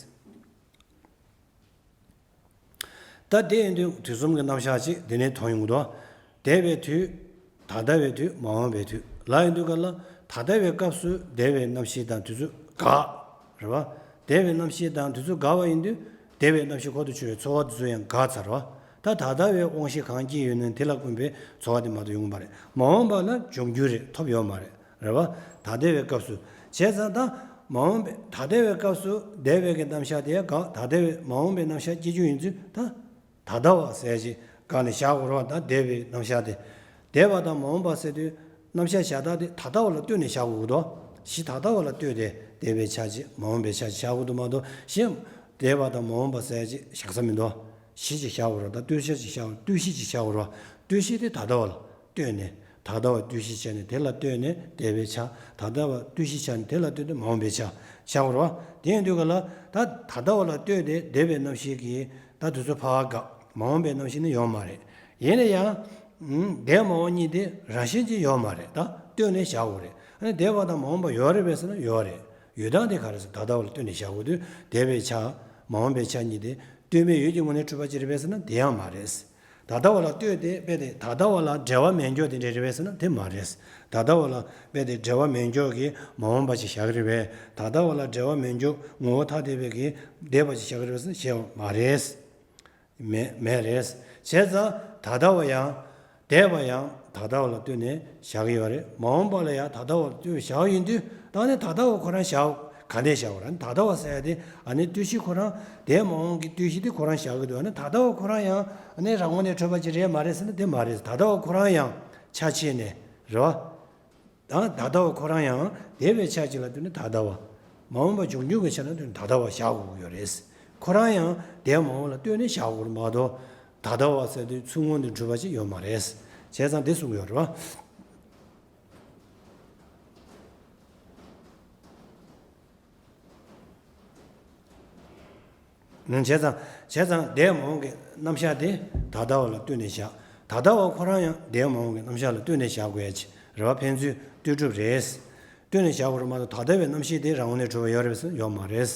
ད་དེ་ཡིན་དུས་དུས་གསུམ་གྱི་རྣམ་གཞག་ཅིག་འདི་ནས་མཐོང་ཡོང་གི་འདུག་འདས་པའི་དུས། ད་ལྟ་བའི་དུས། མ་འོངས་པའི་དུས་ལ་ཡིན་དུས་ག་ལ། ད་ལྟ་བའི་སྐབས་སུ་འདས་པའི་རྣམ་ཤེས་དང་དུས་ཚོད་འགག་རེད་བ། འདས་པའི་རྣམ་ཤེས་དང་དུས་ཚོད་འགག་པ་ཡིན་དུས་འདས་པའི་རྣམ་ཤེས་ཁོ་ཐག་ཆོད་པའི་ཚོར་བ་དེ་ཚོ་ཡང་འགག་ཚར་བ། ད་ད་ལྟ་བའི་དབང་ཤེས་གང་སྐྱེས་ཡོད་ན་དེ་ལ་བསྐུམ་པའི་ཚོར་བ་དེ་མ་གཏོགས་ཡོང་གི་མ་རེད། མ་འོངས་པ་ལ་འབྱུང་རྒྱུ་རེད། ཐོབ་ཡོད་མ་རེད། རེད་བ། ད་ལྟ་བའི་སྐབས་སུ། བྱས་ཙང་ད་མ་འོངས་པའི་ད་ལྟ་བའི་སྐབས་སུ་འདས་པའི་གི་རྣམ་གཞག་དེ་འགག་ད་ལྟ་བའི་མ་འོངས་པའི་རྣམ་གཞག་སྐྱེ་རྒྱུ་ཡིན་ཚུལ་ད། ད་ལྟ་བ་ཟེར་ཅིག་གང་ནས་བཞག་དགོས་རེད་བ། ད་འདས་པའི་རྣམ་གཞག་དེ། འདས་པ་དང་མ་འོངས་པ་ཟེར་དུས་རྣམ་གཞག་བཞག་སྟངས་དེ་ད་ལྟ་བ་ལ་ལྟོས་ནས་བཞག་དགོས་ཀྱི་འདུག་གཞི་ད་ལྟ་བ་ལ་ལྟོས་ཏེ་འདས་པའི་ཆ་ཅིག་མ་འོངས་པའི་ཆ་ཅིག་བཞག་དགོས་འདུག་མ་གཏོགས་གཞི་འདས་པ་དང་མ་འོངས་པ་ཟེར་ཅིག་བཞག་ས་མི་འདུག་གཞི་ཅིག་བཞག་དགོས་རེད། ད་ལྟོས་ཤ་ཅིག་བཞག་ལྟོས་གཞི་ཅིག་བཞག་དགོས་རེད། ལྟོས་གཞི་དེ་ད་ལྟ་བ་ལ་ལྟོས་ནས། ད་ལྟ་བ་ལྟོས་གཞི་བྱས་ནས་དེ་ལ་ལྟོས་ནས་འདས་པའི་ཆ། ད་ལྟ་བ་ལྟོས་གཞི་བྱས་ནས་དེ་ལ་ལྟོས་ཏེ་མ་འོངས་པའི་ཆ་བཞག་དགོས་རེད་བ། དེ་ཡིན་དུས་ག་ལ་ད་ད་ལྟ་བ་ལ་ལྟོས་ཏེ་འདས་པའི་རྣམ་ཤེས་ཀྱིས་ད་དུས་ཚོད་ཕར་འགག་མ་འོངས་པའི་རྣམ་ཤེས་ནི་ཡོད་མ་རེད། ཡིན་ན་ཡང་། ཨུམ། འདས་མ་འོངས་གཉིས་དེ་རང་བཞིན་གྱིས་ཡོད་མ་རེད། ད་ལྟོས་ནས་བཞག་དགོས་རེད། ཨ་ནི་འདས་པ་དང་མ་འོངས་པ་ཡོད་རེད་པས་ཟེར་ན་ཡོད་རེད། ཡོད་སྟངས་དེ་ག་རེ་ཟེར། ད་ལྟ་བ་ལ་ལྟོས་ནས་བཞག་དགོས་དུས་འདས་པའི་ཆ། མ་འོངས་པའི་ཆ་གཉིས་དེ་ལྟོས་མེད་ཡུལ་གྱི་ངོས་ནས་གྲུབ་པ་ཅིག་རེད་པས་ཟེར་ན་དེ་ཡང་མ་རེད། ད་ལྟ་བ་ལ་ལྟོས་ཏེ་རྦད་དེ་ད་ལྟ་བ་ལ་འབྲེལ་བ་མེད་འགྱོ་དེ་འདྲ་རེད་པས་ཟེར་ན་དེ་མ་རེད། ད་ལྟ་བ་ལ་རྦད་དེ་འབྲེལ་བ་མེད་འགྱོ་གི་མ་འོངས་པ་ཅིག་བཞག་གི་རེད་པས། ད་ལྟ་བ་ལ་འབྲེལ་བ་མེད་འགྱོ་ངོ་བོ་ཐ་དད་པའི་གི་འདས་པ་ཅིག་བཞག་གི་རེད་པས་ཟེར་ན་བཞག་མ་རེད། མེད་མེད་རེད། བྱས་ཙང་ད་ལྟ་བ་ཡང་འདས་པ་ཡང་ ད་ལྟ་བ་ལ་ལྟོས་ནས་བཞག་གི་ཡོད་རེད། མ་འོངས་པ་ལ་ཡང་ད་ལྟ་བ་ལ་ལྟོས་བཞག་ཡིན་དུས། ད་ནི་ད་ལྟ་བ་ཁོ་རང་བཞག་ག་འདྲས་བཞག་པ་རེད། ད་ལྟ་བ་ཟེར་ཡ་དེ་ཨ་ནི་ལྟོས་གཞི་ཁོ་རང་འདས་མ་འོངས་ཀྱི་ལྟོས་གཞི་དེ་ཁོ་རང་བཞག་གི་འདུག་ཨ་ནི་ད་ལྟ་བ་ཁོ་རང་ཡང་ཨ་ནི་རང་ངོས་ནས་འཕྲོས་པ་ཅིག་རེད་མ་རེད་ཟེར་ན་དེ་མ་རེད། ད་ལྟ་བ་ཁོ་རང་ཡང་ཆ་ཕྱེ་ནས་རེད་བ། ད་ད་ལྟ་བ་ཁོ་རང་ཡང་འདས་པའི་ཆ་གཅིག་ལ་ལྟོས་ནས་ད་ལྟ་བ། མ་འོངས་པ་འབྱུང་འགྱུར་གྱི་ཆ་ལ་ལྟོས་ནས་ད་ལྟ་བ་བཞག་དགོས་ཀྱི་ཡོད་རེད། ཁོ་རང་ཡང་འདས་མ་འོངས་ལ་ལྟོས་ནས་བཞག་དགོས་རེད་མ་གཏོགས། ད་ལྟ་བ་ཟེར་དུས་ཚུར་ངོས་ནས་གྲུབ་པ་ཅིག་ཡོད་མ་རེད། བྱས་ཙང་འདི་གསུང་གི་ཡོད་རེད་བ། བྱས་ཙང་བྱས་ཙང་འདས་མ་འོངས་ཀྱི་རྣམ་གཞག་དེ་ད་ལྟ་བ་ལ་ལྟོས་ནས་བཞག་ད་ལྟ་བ་ཁོ་རང་ཡང་འདས་མ་འོངས་ཀྱི་རྣམ་གཞག་ལ་ལྟོས་ནས་བཞག་དགོས་ཡ་ཅིག་རེད་བ། ཕན་ཚུན་ལྟོས་གྲུབ་རེད། ལྟོས་ནས་བཞག་དགོས་རེད་མ་གཏོགས་ད་ལྟ་བའི་རྣམ་ཤེས་དེ་རང་ངོས་ནས་གྲུབ་པ་ཡོད་རེད་ཟེར་ན་ཡོད་མ་རེད།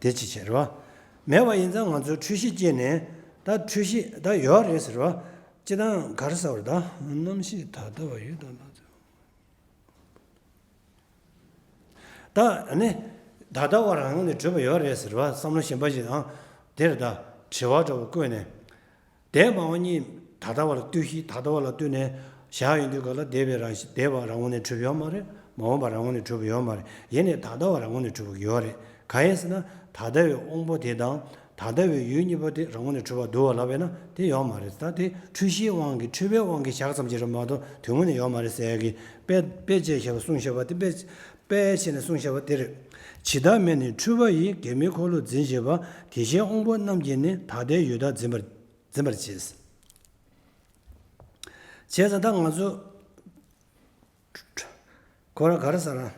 དེ་ཅི་བྱེད་རེད་བ། མེད་པ་ཡིན་ཙང་ང་ཚོས་འཁྲུལ་གཞི་སྐྱེས་ནས་ད་འཁྲུལ་གཞི་ད་ཡོད་རེད་ཟེར་བ། སྤྱིར་བཏང་ག་རེ་ཟེར་བ་རེད་ད། རྣམ་ཤེས་ད་ལྟ་བ་ཡོད་དམ་མ་ཚོད། ད་ནི་ད་ལྟ་བ་རང་ངོས་ནས་གྲུབ་པ་ཡོད་རེད་ཟེར་བ། བསམ་བློ་གཞན་པ་ཞིག་དང་དེར་ད་དྲི་བ་འདྲ་བོ་བཀོད་ནས། འདས་མ་འོངས་གཉིས་ད་ལྟ་བ་ལ་ལྟོས་ཤིག་ད་ལྟ་བ་ལ་ལྟོས་ནས་བཞག་ཡོང་དུས་ག་ལ་འདས་པའི་རང་བཞིན་འདས་པ་རང་ངོས་ནས་གྲུབ་ཡོད་མ་རེད། མ་འོངས་པ་རང་ངོས་ནས་གྲུབ་ཡོད་མ་རེད། ཡིན་ནའི་ད་ལྟ་བ་རང་ངོས་ནས་གྲུབ་ཡོད་རེད། གང་ཡིན་ཟེར་ན་ད་ལྟ་བའི་དབང་པོ་དེ་དང་ད་ལྟ་བའི་ཡུལ་གཉིས་པོ་དེ་རང་ངོས་ནས་གྲུབ་པ་འདུག་བ་ལབ་པས་ན་དེ་ཡོད་མ་རེད། ད་དེ་འཁྲུལ་གཞིའི་དབང་གིས་འཁྲུལ་པའི་དབང་གིས་བཞག་ཙམ་ཅིག་རེད་མ་གཏོགས་དོན་དངོས་ནས་ཡོད་མ་རེད་ཟེར་ཡ་གི་དཔེ་དཔེ་བྱས་བཤད་པ་གསུངས་བཤད་པ་དེ་དཔེ་དཔེ་བྱས་ནས་གསུངས་བཤད་པ་དེ་རེད། ཇི་ལྟར་མེ་ནི་འཁྲུལ་པ་ཡིས། གེགས་མེད་འཁོར་ལོ་འཛིན་བྱེད་པ། དེ་བཞིན་དབང་པོ་རྣམས་ཀྱིས་ནི། ད་ལྟའི་ཡུལ་དག་འཛིན་པར་འཛིན་པར་བྱེད། བྱས་ཙང་ད་ང་ཚོ་ཁོ་རང་ག་རེ་ཟེར་ན།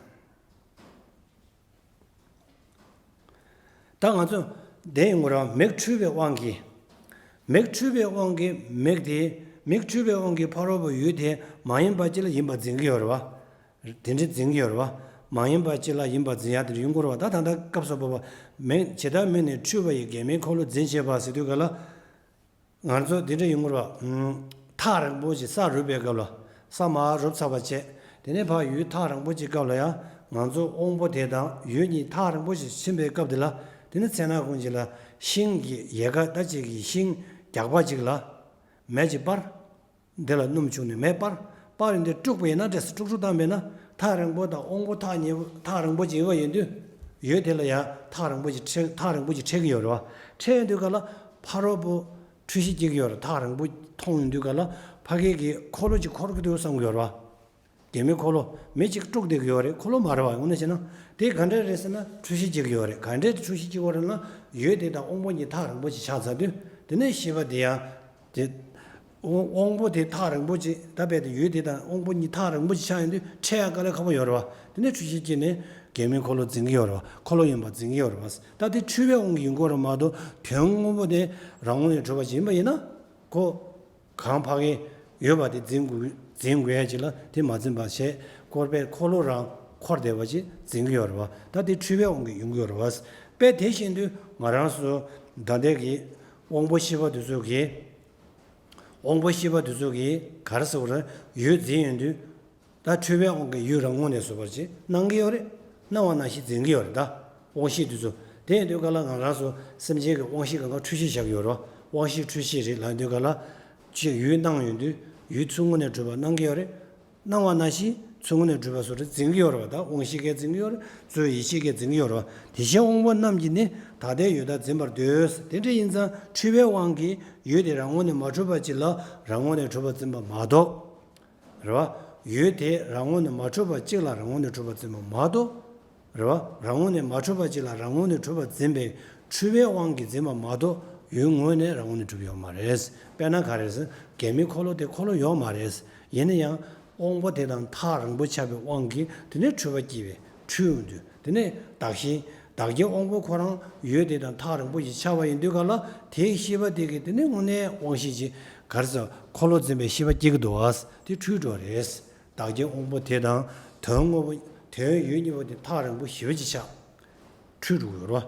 ད་ང་ཚོ་འདི་ཡིན་དགོས་ར། མིག་འཁྲུལ་པའི་དབང་གིས། མིག་འཁྲུལ་པའི་དབང་གིས་མིག་དེ། མིག་འཁྲུལ་པའི་དབང་གིས་ཕ་རོལ་པོ་ཡུལ་དེ་མ་ཡིན་པ་ཅིག་ལ་ཡིན་པར་འཛིན་གྱི་ཡོད་རེད་བ། དེ་འདྲ་འཛིན་གྱི་ཡོད་རེད་བ། མ་ཡིན་པ་ཅིག་ལ་ཡིན་པར་འཛིན་ཡ་དེ་འདྲ་ཡོང་གི་རེད་བ། ད་ད་ལྟ་སྐབས་སུ་བབ་པ། མེ་ཇི་ལྟར་མེ་ནི་འཁྲུལ་པ་ཡིས། གེགས་མེད་འཁོར་ལོ་འཛིན་བྱེད་པ་ཟེར་དུས་ག་ལ། ང་ཚོ་འདི་འདྲ་ཡོང་གི་རེད་བ། ཐག་རིང་པོ་ཞིག་ས་རུབ་པའི་སྐབས་ལ། ས་མར་རུབ་ཚར་བ་བྱས། དེ་ནས་ཕར་ཡུལ་ཐག་རིང་པོ་ཅིག་སྐབས་ལ་ཡང་ང་ཚོ་དབང་པོ་དེ་དང་ཡུལ་གཉིས་ཐག་རིང་པོ་ཞིག་ཕྱིན་པའི་སྐབས་དེ་ལ། དེ་ནས་ཚེ་ན་ཀུན་གྱི་ལ་ཤིང་གི་ཡལ་ག་ད་ཅིག་གི་ཤིང་རྒྱགས་པ་ཅིག་ལ་མེ་ཅིག་སྤར། འདི་ལ་སྣུམ་བྱུགས་ནས་མེ་སྤར། སྤར་ཡོང་དུས་དཀྲུགས་པ་ཡིན་ན་འདྲ་སེ་དཀྲུག་དཀྲུག་བཏང་བས་ན་ཐག་རིང་པོ་དང་དབང་པོ་ཐག་ཉེ་པོ་ཐག་རིང་པོ་ཅིག་ཡོད་པ་ཡིན་དུས། ཡུལ་དེ་ལ་ཡང་ཐག་རིང་པོ་ཅིག་འཕྲད་ཐག་རིང་པོ་ཅིག་འཕྲད་ཀྱི་ཡོད་རེད་བ། འཕྲད་ཡོང་དུས་ག་ལ་ཕ་རོལ་པོ་འཁྲུལ་གཞི་སྐྱེ་གི་ཡོད་རེད། ཐག་རིང་པོ་མཐོང་ཡོང་དུས་ག་ལ་ཕ་གི་གི་འཁོར་ལོ་ཅིག་འཁོར་གྱི་འདུག་བསམ་གྱི་ཡོད་རེད་བ། གེགས་མེད་འཁོར་ལོ་མེ་ཅིག་དཀྲུགས་བསྡད་ཀྱི་ཡོད་རེད། འཁོར་ལོ་མ་རེད་བ། དངོས་གནས་བྱས་ན་དེ་ག་འདྲས་རེད་ཟེར་ན་འཁྲུལ་གཞི་སྐྱེ་གི་ཡོད་རེད། ག་འདྲས་འཁྲུལ་གཞི་སྐྱེ་གི་ཡོད་རེད་ན་ཡུལ་དེ་དང་དབང་པོ་གཉིས་ཐག་རིང་པོ་ཅིག་ཆགས་ཚར་དུས་དེ་ནས་ཤེས་པ་དེ་ཡང་དེ། དབང་དབང་པོ་དེ་ཐག་རིང་པོ་ཅིག་ད་རྦད་དེ་ཡུལ་དེ་དང་དབང་པོ་གཉིས་ཐག་རིང་པོ་ཅིག་ཆགས་ཡོང་དུས་འཕྲད་ཡ་དཀའ་ལས་ཁག་པོ་ཡོད་རེད་བ། དེ་ནས་འཁྲུལ་གཞི་སྐྱེས་ནས་གེགས་མེད་འཁོར་ལོ་འཛིན་གྱི་ཡོད་རེད་བ། འཁོར་ལོ་ཡིན་པ་འཛིན་གྱི་ཡོད་རེད་བ། ད་དེ་འཁྲུལ་པའི་དབང་གིས་ཡོང་གི་ཡོད་རེད་མ་གཏོགས་དོན་དངོས་པོ་དེ་རང་ངོས་ནས་གྲུབ་པ་ཅིག་ཡིན་པ་ཡིན་ན། ཁོ། གང་ཕ་གི་ཡོད་པ་དེ་འཛིན་དགོས་འཛིན་དགོས་ཡ་ཅིག་ལ་དེ་མ་འཛིན་པ་བྱས་སྐོར་པའི་འཁོར་ལོ་རང་འཁོར་བསྡད་པ་ཅིག་འཛིན་གྱི་ཡོད་རེད་བ། ད་དེ་འཁྲུལ་པའི་དབང་གིས་ཡོང་གི་ཡོད་རེད་བ། དཔེ་དེ་བཞིན་དུ་ང་རང་ཚོ་ད་ལྟའི་གི་དབང་པོ་ཤེས་པ་དེ་ཚོ་གིས། དབང་པོ་ཤེས་པ་དེ་ཚོ་གིས་ག་རེ་ཟེར་བ་རེད། ཡུལ་འཛིན་ཡོང་དུས། ད་འཁྲུལ་པའི་དབང་གིས་ཡུལ་རང་ངོས་ནས་བཟོ་བར་བྱེད་སྣང་གི་ཡོད་རེད། སྣང་བ་ནང་བཞིན་འཛིན་གྱི་ཡོད་རེད་ད། དབང་ཤེས་དེ་ཚོ། དེ་ཡིན་དུས་ག་ལ་ང་རང་ཚོ་སེམས་ཅན་གྱི་དབང་ཤེས་སྒང་ག་འཁྲུལ་ཤེས་བཞག་གི་ཡོད་རེད་བ། དབང་ཤེས་འཁྲུལ་ཤེས་རེད་ལབ་དུས་ག་ལ། ཅིག་ཡུལ་སྣང་ཡོང་དུས་ཡུལ་ཚུར་ངོས་ནས་གྲུབ་པ་སྣང་གི་ཡོད་རེད། སྣང་བ་ནང་བཞིན་ཚུར་ངོས་ནས་གྲུབ་པ་བཟོ་འདྲ་འཛིན་གྱི་ཡོད་རེད་བ། ད་དབང་ཤེས་ཀྱིས་འཛིན་གྱི་ཡོད་རེད། གཙོ་བོ་ཡིད་ཆེས་ཀྱིས་འཛིན་གྱི་ཡོད་རེད་བ། དེ་བཞིན་དབང་པོ་རྣམས་ཀྱིས་ནི། ད་ལྟའི་ཡུལ་དག་འཛིན་པར་འདོད། དེ་འདྲ་ཡིན་ཙང་འཁྲུལ་པའི་དབང་གིས་ཡུལ་དེ་རང་ངོས་ནས་མ་གྲུབ་པ་ཅིག་ལ་རང་ངོས་ནས་གྲུབ་པ་འཛིན་པ་མ་གཏོགས། རེད་བ། ཡུལ་དེ་རང་ངོས་ནས་མ་གྲུབ་པ་གཅིག་ལ་རང་ངོས་ནས་གྲུབ་པ་འཛིན་པ་མ་གཏོགས། རེད་བ། རང་ངོས་ནས་མ་གྲུབ་པ་གཅིག་ལ་རང་ངོས་ནས་གྲུབ་པ་འཛིན་པའི་འཁྲུལ་པའི་དབང་གིས་འཛིན་པ་མ་གཏོགས་ཡུལ་ངོས་ནས་རང་ངོས་ནས་གྲུབ་ཡོད་མ་རེད། དཔེར་ན་ག་རེ་ཟེར། གེགས་མེད་འཁོར་ལོ་དེ་འཁོར་ལོ་ཡོད་མ་རེད། ཡིན་ན་ཡང་དབང་པོ་དེ་དང་ཐག་རིང་པོ་ཆགས་པའི་དབང་གིས་དེ་ནས་འཁྲུལ་པ་སྐྱེས་པས་འཁྲུལ་ཡོང་དུས་དེ་ནས་བདག་ཤེས། བདག་གི་དབང་པོ་ཁོ་རང་ཡུལ་དེ་དང་ཐག་རིང་པོ་ཞིག་ཆགས་པ་ཡིན་དུས་ག་ལ་དེའི་ཤེས་པ་དེ་གིས་དེ་ནས་དངོས་གནས་དབང་ཤེས་ཀྱིས་ག་རེ་ཟེར། འཁོར་ལོ་འཛིན་པའི་ཤེས་པ་སྐྱེ་གི་འདུག་བ། དེ་འཁྲུལ་འགྲོ་རེད། བདག་གི་དབང་པོ་དེ་དང་དོན་དངོས་པོ་དོན་ཡུལ་གཉིས་པོ་དེ་ཐག་རིང་པོ་ཞེ་པོ་ཅིག་ཆགས། འཁྲུལ་འགྲོ་གི་ཡོད་རེད་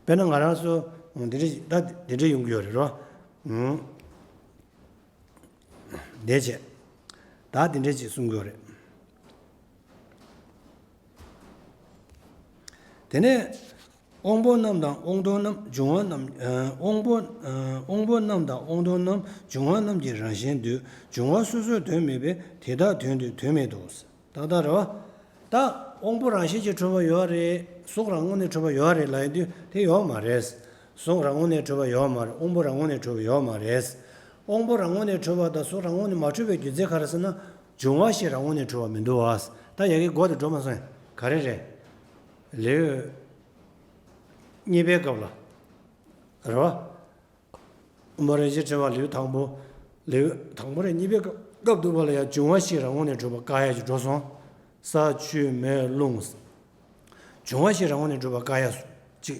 བ། དཔེར་ན་ང་རང་ཚོ་འདི་འདྲ་ད་འདི་འདྲ་ཡོང་གི་ཡོད་རེད་རོ། ཨང་། འདས་བྱས། ད་འདི་འདྲ་ཅིག་གསུང་གི་ཡོད་རེད། དེ་ནས། དབང་པོ་རྣམས་དང་དབང་མཐོང་རྣམས་འབྱུང་བ་རྣམས། ཨ་དབང་པོ་ཨ་དབང་པོ་རྣམས་དང་དབང་མཐོང་རྣམས་འབྱུང་བ་རྣམས་ཀྱི་རང་བཞིན་འདོད། འབྱུང་བ་སོ་སོའི་དོན་མེད་པས་དེ་དག་དོན་དུ་དོན་མེད་དོ། ཏག་ཏག་རེད་བ། ད་དབང་པོ་རང་བཞིན་གྱིས་གྲུབ་པ་ཡོད་རེད། གཟུགས་རང་ངོས་ནས་གྲུབ་པ་ཡོད་རེད་ལབ་ཡོང་དུས་དེ་ཡོད་མ་རེད། གཟུགས་རང་ངོས་ནས་གྲུབ་པ་ཡོད་མ་རེད། དབང་པོ་རང་ངོས་ནས་གྲུབ་པ་ཡོད་མ་རེད། དབང་པོ་རང་ངོས་ནས་གྲུབ་པ་དང་གཟུགས་རང་ངོས་ནས་མ་གྲུབ་པའི་རྒྱུ་མཚན་ག་རེ་ཟེར་ན། འབྱུང་བ་ཞིག་རང་ངོས་ནས་གྲུབ་པ་མི་འདུག་བ། ད་ཡ་གི་མགོ་དེ་འགྲོ་མ་སོང་། ག་རེ་རེད། ལེའུ་གཉིས་པའི་སྐབས་ལ། རེད་བ། དབུ་མ་རིན་ཆེན་ཕྲེང་བ་ལེའུ་དང་པོ། ལེའུ་དང་པོ་རེད། གཉིས་པའི་སྐབས་སྐབས་འདུག་པ་ལ་ཡང་འབྱུང་བ་བཞི་རང་ངོས་ནས་གྲུབ་པ་བཀག་ཡ་ཅིག་འགྲོ་སོང་། ས་ཆུ་མེ་རླུང་། འབྱུང་བ་བཞི་རང་ངོས་ནས་གྲུབ་པ་བཀག་ཡ་ཅིག་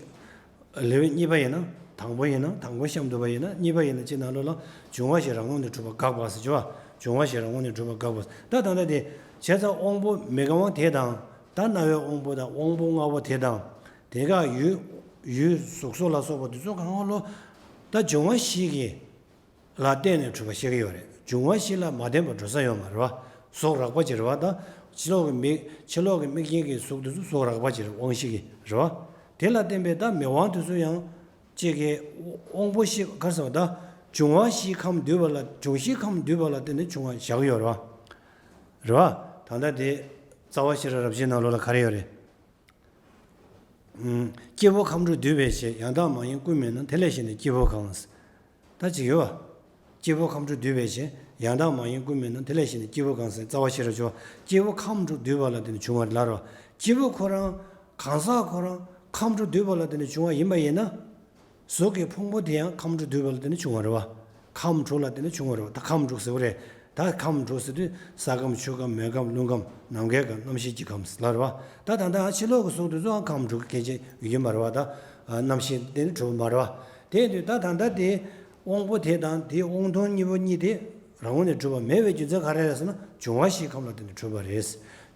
ལེའུ་གཉིས་པ་ཡིན་ན། དང་པོ་ཡིན་ན། དང་པོ་གཤམ་འདུག་པ་ཡིན་ན། གཉིས་པ་ཡིན་ན་ཅིག་ནང་ལོགས་ལ་འབྱུང་བ་བཞི་རང་ངོས་ནས་གྲུབ་པ་བཀག་པ་ཟེར་གྱི་བ། འབྱུང་བ་བཞི་རང་ངོས་ནས་གྲུབ་པ་བཀག་པ། ད་ད་ལྟ་དེ་བྱས་ཙང་དབང་པོ་མི་རྒན་པ་དེ་དང་། ད་རྣ་བའི་དབང་པོ་དང་དབང་པོ་ལྔ་པོ་དེ་དང་། དེ་ག་ཡུལ་ཡུལ་གཟུགས་སོགས་ལ་སོགས་པ་དེ་ཚོ་གང་ག་ལོ། ད་འབྱུང་བ་བཞི་གི་ལ་བརྟེན་ནས་གྲུབ་པ་ཤེས་ཀྱི་ཡོད་རེད། འབྱུང་བ་བཞི་ལ་མ་བརྟེན་པར་འགྲོ་ས་ཡོད་མ་རེད་བ། གཟུགས་རགས་པ་ཅིག་རེད་བ། ད་ཕྱི་ལོགས་ཀྱི་མིག་ཕྱི་ལོགས་ཀྱི་མིག་རྐྱེན་གྱི་གཟུགས་དེ་ཚོ་གཟུགས་རགས་པ་ཅིག་རེད། དབང་བཞི་གི་རེད་བ། དེ་ལ་བརྟེན་པའི་ད་མིག་དབང་དེ་ཚོ་ཡང་གཅིག་གི་དབང་པོ་བཞི་ག་རེ་ཟེར་བ། ད་འབྱུང་བ་བཞིའི་ཁམས་འདུས་པ་ལ། འབྱུང་བཞིའི་ཁམས་འདུས་པ་ལ་བརྟེན་ནས་བྱུང་བ་བཞག་གི་ཡོད་རེད་བ། རེད་བ། ད་ལྟ་དེ་རྩ་བ་ཤེས་རབ་རབ་བྱེད་ནང་ལོགས་ལ་ག་རེ་ཡོད་རེད། སྐྱེས་བུ་ཁམས་དྲུག་འདུས་པའི་ཕྱིར། ཡང་དག་མ་ཡིན་ཀུན་མིན་ནོ། དེ་ལས་གཞན་ནི་སྐྱེས་བུ་གང་། ད་ཅིག་ཡོད་བ། སྐྱེས་བུ་ཁམས་དྲུག་འདུས་པའི་ཕྱིར། ཡང་དག་མ་ཡིན་ཀུན་མིན་ནོ། དེ་ལས་གཞན་ནི་སྐྱེས་བུ་གང་ཟེར། རྩ་བ་ཤེས་རབ་ཅོ། སྐྱེས་བུ་ཁམས་དྲུག་འདུས་པ་ལ་བརྟེན་ནས་བྱུང་བ་རེད་ལབ་རོ། སྐྱེས་བུ་ཁོ་རང་གང་ཟག་ཁོ་རང་ཁམས་དྲུག་འདུས་པ་ལ་བརྟེན་ནས་བྱུང་བ་ཡིན་པ་ཡིན་ན། གཟུགས་ཀྱི་ཕུང་པོ་དེ་ཡང་ཁམས་དྲུག་འདུས་པ་ལ་བརྟེན་ནས་བྱུང་བ་རེད་བ། ཁམས་དྲུག་ལ་བརྟེན་ནས་བྱུང་བ་རེད་བ། ད་ཁམས་དྲུག་ཟེར་བ་རེད། ད་ཁམས་དྲུག་ཟེར་དུས་ས་ཁམས་ཆུ་ཁམས་མེ་ཁམས་རླུང་ཁམས་ནམ་མཁའི་ཁམས་རྣམ་ཤེས་ཀྱི་ཁམས་ལབ་རེད་བ། ད་ད་ལྟ་ཕྱི་ལོགས་ཀྱི་གཟུགས་དེ་ཚོའང་ཁམས་དྲུག་གི་སྐད་ཆ་ཡོད་ཀྱི་མ་རེད་བ། ད་རྣམ་ཤེས་དེ་ནི་གྲུབ་པ་མ་རེད་བ། དེ་ཡིན་དུས་ད་ད་ལྟ་དེ་དབང་པོ་དེ་དང་དེའི་དབང་མཐོང་གཉིས་པོ་གཉིས་དེ་རང་ངོས་ནས་གྲུབ་པ་མེད་པའི་རྒྱུ་མཚན་ག་རེ་རེད་ཟེར་ན། འབྱུང་བ་བཞིའི་ཁམས་ལ་བརྟེན་ནས་གྲུབ་པ་རེད།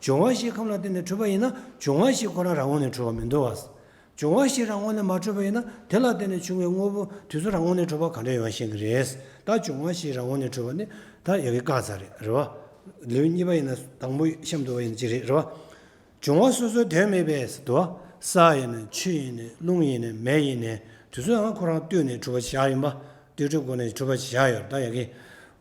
འབྱུང་བ་བཞིའི་ཁམས་ལ་བརྟེན་ནས་གྲུབ་པ་ཡིན་ན། འབྱུང་བ་བཞི་ཁོ་རང་རང་ངོས་ནས་གྲུབ་པ་མི་འདུག་བ། འབྱུང་བ་བཞི་རང་ངོས་ནས་མ་གྲུབ་པ་ཡིན་ན། དེ་ལ་བརྟེན་ནས་བྱུང་བའི་དངོས་པོ་དེ་ཚོ་རང་ངོས་ནས་གྲུབ་པ་ག་འདྲ་ཡོང་ཤེས་ཀྱི་རེད། ད་འབྱུང་བ་བཞི་རང་ངོས་ནས་གྲུབ་པ་ནི་ད་ཡ་གི་བཀག་ཚར་རེད། རེད་བ། ལེའུ་གཉིས་པ་ཡིན་ན། དང་པོ་གཤམ་དུ་བ་ཡིན་ན་ཅི་རེད། རེད་བ། འབྱུང་བ་སོ་སོའི་དོན་མེད་པས་ཟེར་དུས། ས་ཡིན་ན། ཆུ་ཡིན་ན། རླུང་ཡིན་ན། མེ་ཡིན་ན། དེ་ཚོ་ཡང་ཁོ་རང་ལྟོས་ནས་གྲུབ་པ་བཞག་ཡིན་པ། ལྟོས་གྲུབ་སྒོ་ནས་གྲུབ་པ་བཞག་ཡོད་ད་ཡ་གི།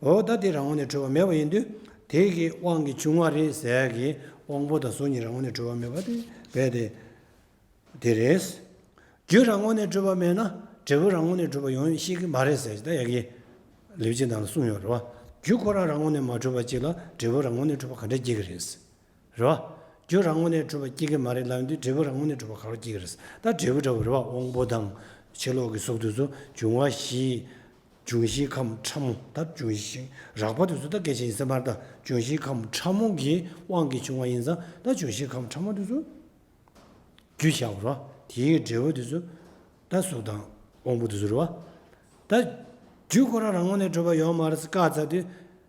འོ་ད་དེ་རང་ངོས་ནས་གྲུབ་པ་མེད་པ་ཡིན་དུས། དེ་གི་དབང་གིས་བྱུང་བ་རེད་ཟེར་གི། དབང་པོ་དང་གཟུགས་གཉིས་རང་ངོས་ནས་གྲུབ་པ་མེད་པ་དེ་རྦད་དེ། དེ་རེད། རྒྱུ་རང་ངོས་ནས་གྲུབ་པ་མེད་ན་འབྲས་བུ་རང་ངོས་ནས་གྲུབ་པ་ཡོང་ཤེས་ཀྱི་མ་རེད་ཟེར་གི་ད་ཡ་གི། ལེའུ་གཅིག་ནང་ལ་གསུངས་ཡོད་རེད་བ། རྒྱུ་ཁོ་རང་རང་ངོས་ནས་མ་གྲུབ་པ་གཅིག་ལ་འབྲས་བུ་རང་ངོས་ནས་གྲུབ་པ་ག་འདྲ་སྐྱེ་གི་རེད། རེད་བ། རྒྱུ་རང་ངོས་ནས་གྲུབ་པ་སྐྱེ་གི་མ་རེད་ལབ་དུས་འབྲས་བུ་རང་ངོས་ནས་གྲུབ་པ་ག་རེ་སྐྱེ་གི་རེད། ད་འབྲས་བུ་འདྲ་བོ་རེད་བ། དབང་པོ་དང་ཕྱི་ལོགས་ཀྱི་གཟུགས་དེ་ཚོ་འབྱུང་བ་བཞི། འབྱུང་བཞིའི་ཁམས་ཕྲ་མོ། ད་འབྱུང་བཞི་རགས་པ་དེ་ཚོ་ད་སྐད་ཆ་ཡིན་ས་མ་རེད། ད་འབྱུང་བཞིའི་ཁམས་ཕྲ་མོ་གི་དབང་གིས་བྱུང་བ་ཡིན་ཙང་། ད་འབྱུང་བཞིའི་ཁམས་ཕྲ་མོ་དེ་ཚོ་རྒྱུ་བཞག་རོ། དེའི་འབྲས་བུ་དེ་ཚོ་ད་གཟུགས་དང་དབང་པོ་དེ་ཚོ་རེད་བ། ད་རྒྱུ་ཁོ་རང་རང་ངོས་ནས་གྲུབ་པ་ཡོད་མ་རེད་ཟེར་བཀག་ཚར་དུས།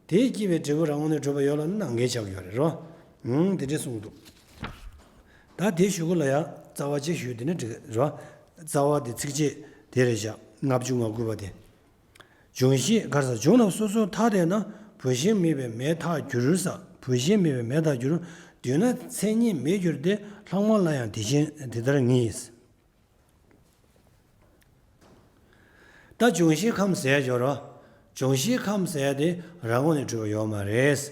དེས་སྐྱེས་པའི་འབྲས་བུ་རང་ངོས་ནས་གྲུབ་པ་ཡོད་ལབ་ན་ནང་འགལ་ཆགས་ཀྱི་ཡོད་རེད་རོ། ཨང་། དེ་འདྲས་གསུངས་འདུག་ད་དེ་ཞུ་གི་ལ་ཡ་རྩ་བ་གཅིག་ཞུས་དེ་ནི་འགྲིག་རེད་རོ། རྩ་བ་དེ་ཚིགས་བཅད་དེ་རེད་བཞག་ལྔ་བཅུ་ང་དགུ་པ་དེ། འབྱུང་བཞི་ག་རེ་ཟེར། འབྱུང་རྣམས་སོ་སོར་ཐ་དད་ན། བུད་ཤིང་མེད་པའི་མེ་ཐག་འགྱུར་ས། བུད་ཤིང་མེད་པའི་མེ་ཐག་འགྱུར། དུས་ན་མཚན་ཉིད་མེད་འགྱུར་ཏེ། ལྷག་མ་ལ་ཡང་དེ་བཞིན་དེ་ལྟར་ངེས། ད་འབྱུང་བཞིའི་ཁམས་ཟེར་ཡ་ཡོད་རེད་བ། འབྱུང་བཞིའི་ཁམས་ཟེར་ཡ་དེ་རང་ངོས་ནས་གྲུབ་པ་ཡོད་མ་རེད།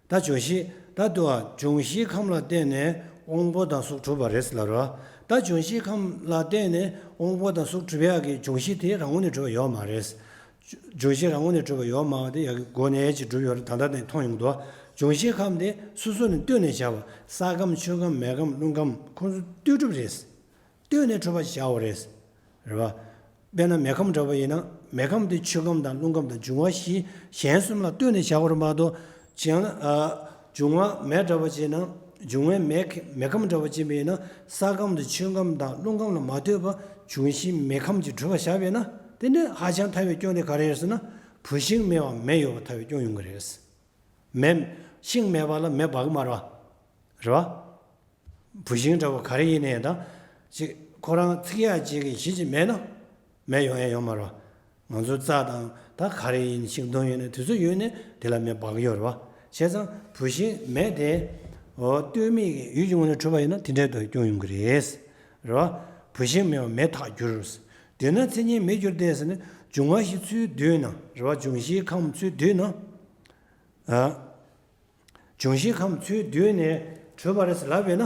ད་འབྱུང་བཞི། ད་དུ་བ་འབྱུང་བཞིའི་ཁམས་ལ་བརྟེན་ནས་དབང་པོ་དང་གཟུགས་གྲུབ་པ་རེད་ལབ་རེད་བ། ད་འབྱུང་བཞིའི་ཁམས་ལ་བརྟེན་ནས་དབང་པོ་དང་གཟུགས་གྲུབ་ཡ་གི་འབྱུང་བཞི་དེ་རང་ངོས་ནས་གྲུབ་པ་ཡོད་མ་རེད། འབྱུང་བཞི་རང་ངོས་ནས་གྲུབ་པ་ཡོད་མ་རེད་དེ་ཡ་གི་སྒོ་ནས་ཅིག་གྲུབ་ཡོད་རེད། ད་ལྟ་ནས་མཐོང་ཡོང་གི་འདུག་འབྱུང་བཞིའི་ཁམས་དེ་སོ་སོ་ནས་ལྟོས་ནས་བྱ་བ། ས་ཁམས། ཆུ་ཁམས། མེ་ཁམས། རླུང་ཁམས། ཁོང་ཚོ་ལྟོས་གྲུབ་རེད། ལྟོས་ནས་གྲུབ་པ་བྱའོ་རེད། རེད་བ། དཔེར་ན་མེ་ཁམས་འདྲ་བོ་ཡིན་ན། མེ་ཁམས་དེ་ཆུ་ཁམས་དང་རླུང་ཁམས་དང་འབྱུང་བ་བཞི་གཞན་གསུམ་ལ་ལྟོས་ནས་བྱ་བ་རེད་མ་གཏོགས། བྱས་ན། ཨ། འབྱུང་བ་མེ་འདྲ་བོ་བྱས་ན། འབྱུང་བའི་མེ་མེ་ཁམས་འདྲ་བོ་བྱས་པ་ཡིན་ན། ས་ཁམས་དང་ཆུ་ཁམས་དང་རླུང་ཁམས་ལ་མ་ལྟོས་པ་འབྱུང་བཞི་མེ་ཁམས་ཀྱིས་གྲུབ་པ་བཞག་པས་ན། དེ་ནི་ཧ་ཅང་ཐལ་བའི་སྐྱོན་དེ་ག་རེ་རེད་ཟེར་ན། བུད་ཤིང་མེད་པ་མེ་ཡོད་པ་ཐལ་བའི་སྐྱོན་ཡོང་གི་རེད། མེ། ཤིང་མེད་པ་ལ་མེ་འབབ་ཀྱི་མ་རེད་བ། རེད་བ། བུད་ཤིང་འདྲ་བོ་ག་རེ་ཡིན་ནའི་ད། ཅིག་ཁོ་རང་ཚིག་ཡག་ཅིག་གི་གཞི་ཅིག་མེད་ན། མེ་ཡོང་ཡ་ཡོད་མ་རེད་བ། ང་ཚོ་རྩྭ་དང་ད་ག་རེ་ཡིན། ཤིང་སྡོང་ཡོད་ན་དེ་ཚོ་ཡོད་ནས་དེ་ལ་མེ་འབབ་ཀྱི་ཡོད་རེད་བ། བྱས་ཙང་བུད་ཤིང་མེ་དེ། འོ། ལྟོས་མེད་ཀྱི་ཡུལ་གྱི་ངོས་ནས་གྲུབ་པ་ཡིན་ན་དེ་འདྲའི་དོན་སྐྱོང་ཡོང་གི་རེད། རེད་བ། བུད་ཤིང་མེད་པ་མེ་ཐག་འགྱུར། འདོད་ན་མཚན་ཉིད་མེད་འགྱུར་ཏེ་ཟེར་ནས་འབྱུང་བ་བཞི་ཚུར་འདོད་ན་རེད་བ། འབྱུང་བཞིའི་ཁམས་ཚུར་འདོད་ན། ཨ། འབྱུང་བཞིའི་ཁམས་ཚུར་འདོད་ནས་གྲུབ་པ་རེད་ཟེར་ལབ་པས་ན།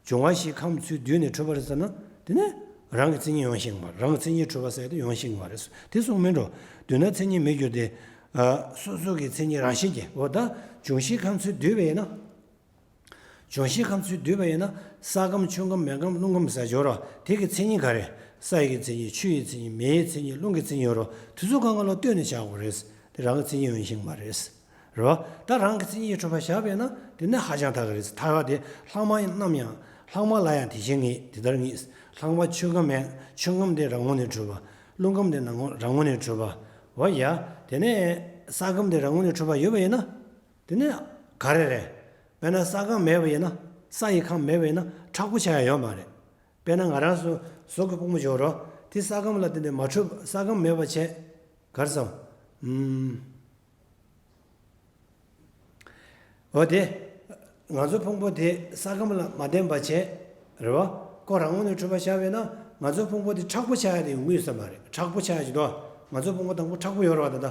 འབྱུང་བ་བཞིའི་ཁམས་ཚུར་འདོད་ནས་གྲུབ་པ་རེད་ཟེར་ན། དེ་ནས་རང་གི་མཚན་ཉིད་ཡོང་ཤེས་པ། རང་གི་མཚན་ཉིད་གྲུབ་པ་ཟེར་དེ་ཡོང་ཤེས་པ་རེད། དེ་གསུངས་མིན་འགྲོ། འདོད་ན་མཚན་ཉིད་མེད་འགྱུར་ཏེ། ཨ། སོ་སོ་གི་མཚན་ཉིད་རང་བཞིན་གྱིས། འོ་ད་འབྱུང་བཞིའི་ཁམས་ཚུར་འདོད་པས་ན། འབྱུང་བཞིའི་ཁམས་ཚུར་འདོད་པ་ཡིན་ན། ས་ཁམས་ཆུ་ཁམས་མེ་ཁམས་རླུང་ཁམས་ཟེར་ཡོད་རེད་བ། དེ་གི་མཚན་ཉིད་ག་རེ། ས་ཡི་གི་མཚན་ཉིད། ཆུ་ཡི་མཚན་ཉིད། མེ་ཡི་མཚན་ཉིད། རླུང་གི་མཚན་ཉིད་ཡོད་རེད་བ། དེ་ཚོ་གང་ག་ལ་ལྟོས་ནས་བཞག་དགོས་རེད། དེ་རང་གི་མཚན་ཉིད་ཡོང་ཤེས་པ་རེད། རེད་བ། ད་རང་གི་མཚན་ཉིད་གྲུབ་པ་བཞག་པས་ན་དེ་ནི་ཧ་ཅང་ཐག་གི་རེད། ཐག་པ་དེ་ལྷག་མ་ཡིན་ནམ་ཡང་། ལྷག་མ་ལ་ཡང་དེ་བཞིན་ངེས། དེ་ལྟར་ངེས། ལྷག་མ་ཆུ་ཁམས་མེད། ཆུ་ཁམས་དེ་རང་ངོས་ནས་གྲུབ་པ། རླུང་ཁམས་དེ་ནང་ངོས་རང་ངོས་ནས་གྲུབ་པ། འོ་ཡ། དེ་ནས་ས་ཁམས་དེ་རང་ངོས་ནས་གྲུབ་པ་ཡོད་པ་ཡིན་ན། དེ་ནི་ག་རེ་རེད། དཔེར་ན་ས་ཁམས་མེད་པ་ཡིན་ན། ས་ཡི་ཁམས་མེད་པ་ཡིན་ན་མཁྲེགས་པོ་ཆགས་ཡ་ཡོད་མ་རེད། དཔེར་ན་ང་རང་ཚོ་གཟུགས་ཀྱི་ཕུང་པོ་འཇོག་རོགས། དེ་ས་ཁམས་ལ་བརྟེན་ནས་མ་གྲུབ། ས་ཁམས་མེད་པ་བྱས། ག་རེ་ཟེར། ཨུམ། འོ་དེ། ང་ཚོ་ཕུང་པོ་དེ་ས་ཁམས་ལ་མ་བརྟེན་པ་བྱས། རེད་བ། ཁོ་རང་ངོས་ནས་གྲུབ་པ་བཞག་པས་ན་ང་ཚོ་ཕུང་པོ་དེ་མཁྲེགས་པོ་ཆགས་ཡ་དེ་ཡོང་གི་ཡོད་ས་མ་རེད། མཁྲེགས་པོ་ཆགས་ཡ་ཅིག་འདུག་ང་ཚོ་ཕུང་པོ་དང་པོ་མཁྲེགས་པོ་ཡོད་རེད་བ། ད་ལྟ།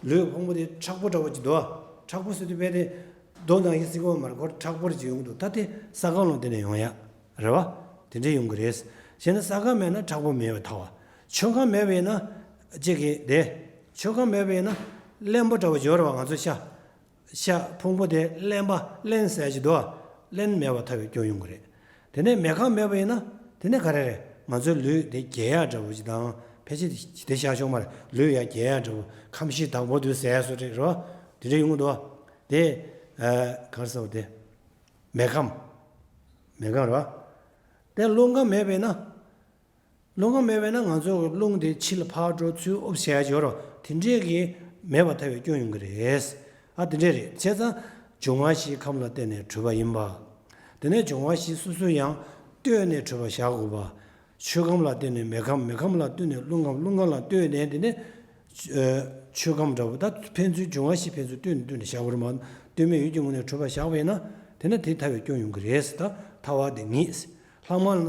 ལུས་ཕུང་པོ་དེ་མཁྲེགས་པོ་འདྲ་བོ་ཅིག་འདུག་མཁྲེགས་པོ་ཟེར་དུས་དཔེ་དེ་རྡོ་ནང་བཞིན་ཟེར་གྱི་ཡོད་མ་རེད། ཁོ་མཁྲེགས་པོ་ཅིག་ཡོང་གི་འདུག་ད་དེ་ས་ཁམས་ལ་བརྟེན་ནས་ཡོང་ཡ། རེད་བ། དེ་འདྲས་ཡོང་གི་རེད། བྱས་ན་ས་ཁམས་མེད་ན་མཁྲེགས་པོ་མེད་པའི་ཐལ་བ། ཆུ་ཁམས་མེད་པ་ཡིན་ན། གཅིག་གིས་དེ། ཆུ་ཁམས་མེད་པ་ཡིན་ན། རློན་པ་འདྲ་བོ་ཡོད་རེད་བ། ང་ཚོ་ཤ། ཤ་ཕུང་པོ་དེ་རློན་པ་རློན་ཟེར་ཅིག་འདུག་རློན་མེད་པ་ཐལ་བའི་སྐྱོན་ཡོང་གི་རེད། དེ་ནས་མེ་ཁམས་མེད་པ་ཡིན་ན། དེ་ནས་ག་རེ་རེད། ང་ཚོའི་ལུས་དེ་རྒྱས་ཡག་འདྲ་བོ་ཅིག་དང་། ཕལ་ཆེར་དེ་ཤར་ཕྱོགས་མར་ལུས་ཡང་རྒྱས་ཡག་འདྲ་བོ། ཁམས་བཞི་དྭངས་པོ་འདུག་ཟེར་བཟོ་འདྲ་རེད་བ། དེ་འདྲ་ཡོང་གི་འདུག་དེ། ཨ། ག་རེ་ཟེར་བ་དེ། མེ་ཁམས། མེ་ཁམས་རེད་བ། དེ་རླུང་ཁམས་མེད་པ་ཡིན་ན། རླུང་ཁམས་མེད་པ་ཡིན་ན་ང་ཚོ་རླུང་དེ་ཕྱི་ལ་ཕར་འགྲོ་ཚུར་ཨུབ་བྱས་ཡ་ཅིག་ཡོད་རེད་བ། དེ་འདྲས་ཀྱི་མེད་པ་ཐལ་བའི་སྐྱོན་ཡོང་གི་རེད། ཨ། དེ་འདྲས་རེད། བྱས་ཙང་འབྱུང་བ་བཞིའི་ཁམས་ལ་བརྟེན་ནས་གྲུབ་པ་ཡིན་པ། དེ་ནས་འབྱུང་བ་བཞི་སོ་སོ་ཡང་ལྟོས་ནས་གྲུབ་པ་བཞག་དགོས་པ། ཆུ་ཁམས་ལ་བརྟེན་ནས་མེ་ཁམས། མེ་ཁམས་ལ་ལྟོས་ནས་རླུང་ཁམས། རླུང་ཁམས་ལ་ལྟོས་ནས་དེ་ནས། ཨ། ཆུ་ཁམས་འདྲ་བོ། ད་ཕན་ཚུན་འབྱུང་བ་བཞི་ཕན་ཚུན་ལྟོས་ནས་ལྟོས་ནས་བཞག་པ་རེད་མ། ལྟོས་མེད་ཡུལ་གྱི་ངོས་ནས་གྲུབ་པ་བཞག་པ་ཡིན་ན། དེ་ནི་དེ་ཐལ་བའི་སྐྱོན་ཡོང་གི་རེད། ད་ཐལ་བ་དེ་ངེས། ལྷག་མ་ལ།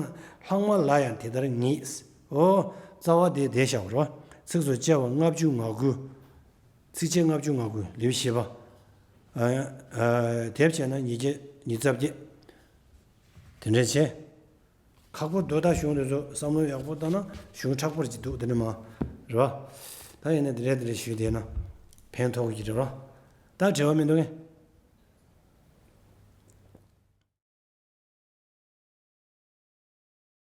ལྷག་མ་ལ་ཡང་དེ་ལྟར་ངེས། འོ། རྩ་བ་དེ་བསྡད་བཞག་པ་རེད་བ། ཚིགས་སུ་བཅད་པ་ལྔ་བཅུ་ང་དགུ། ཚིགས་བཅད་ལྔ་བཅུ་ང་དགུ་ལེའུ་བཞི་པ། ཨ། ཨ། དེབ་བྱས་ན་ཉིས་བརྒྱ་ཉི་ཤུ་རྩ་བརྒྱད། དེ་འདྲས་བྱས། ཁག་པོ་འདུག་ད་གཞུང་དེ་ཚོ་བསམ་བློ་ཡག་པོ་བཏང་ན་གཞུང་མཁྲེགས་པོ་ཅིག་འདུག་དེ་འདྲ་མ་རེད་བ། ད་ཡིན་ན་དེ་འདྲས་དེ་འདྲས་ཞུས་བསྡད་ན་ཕན་ཐོགས་ཀྱི་རེད་བ། ད་འབྲེལ་བ་མི་འདུག་ངས།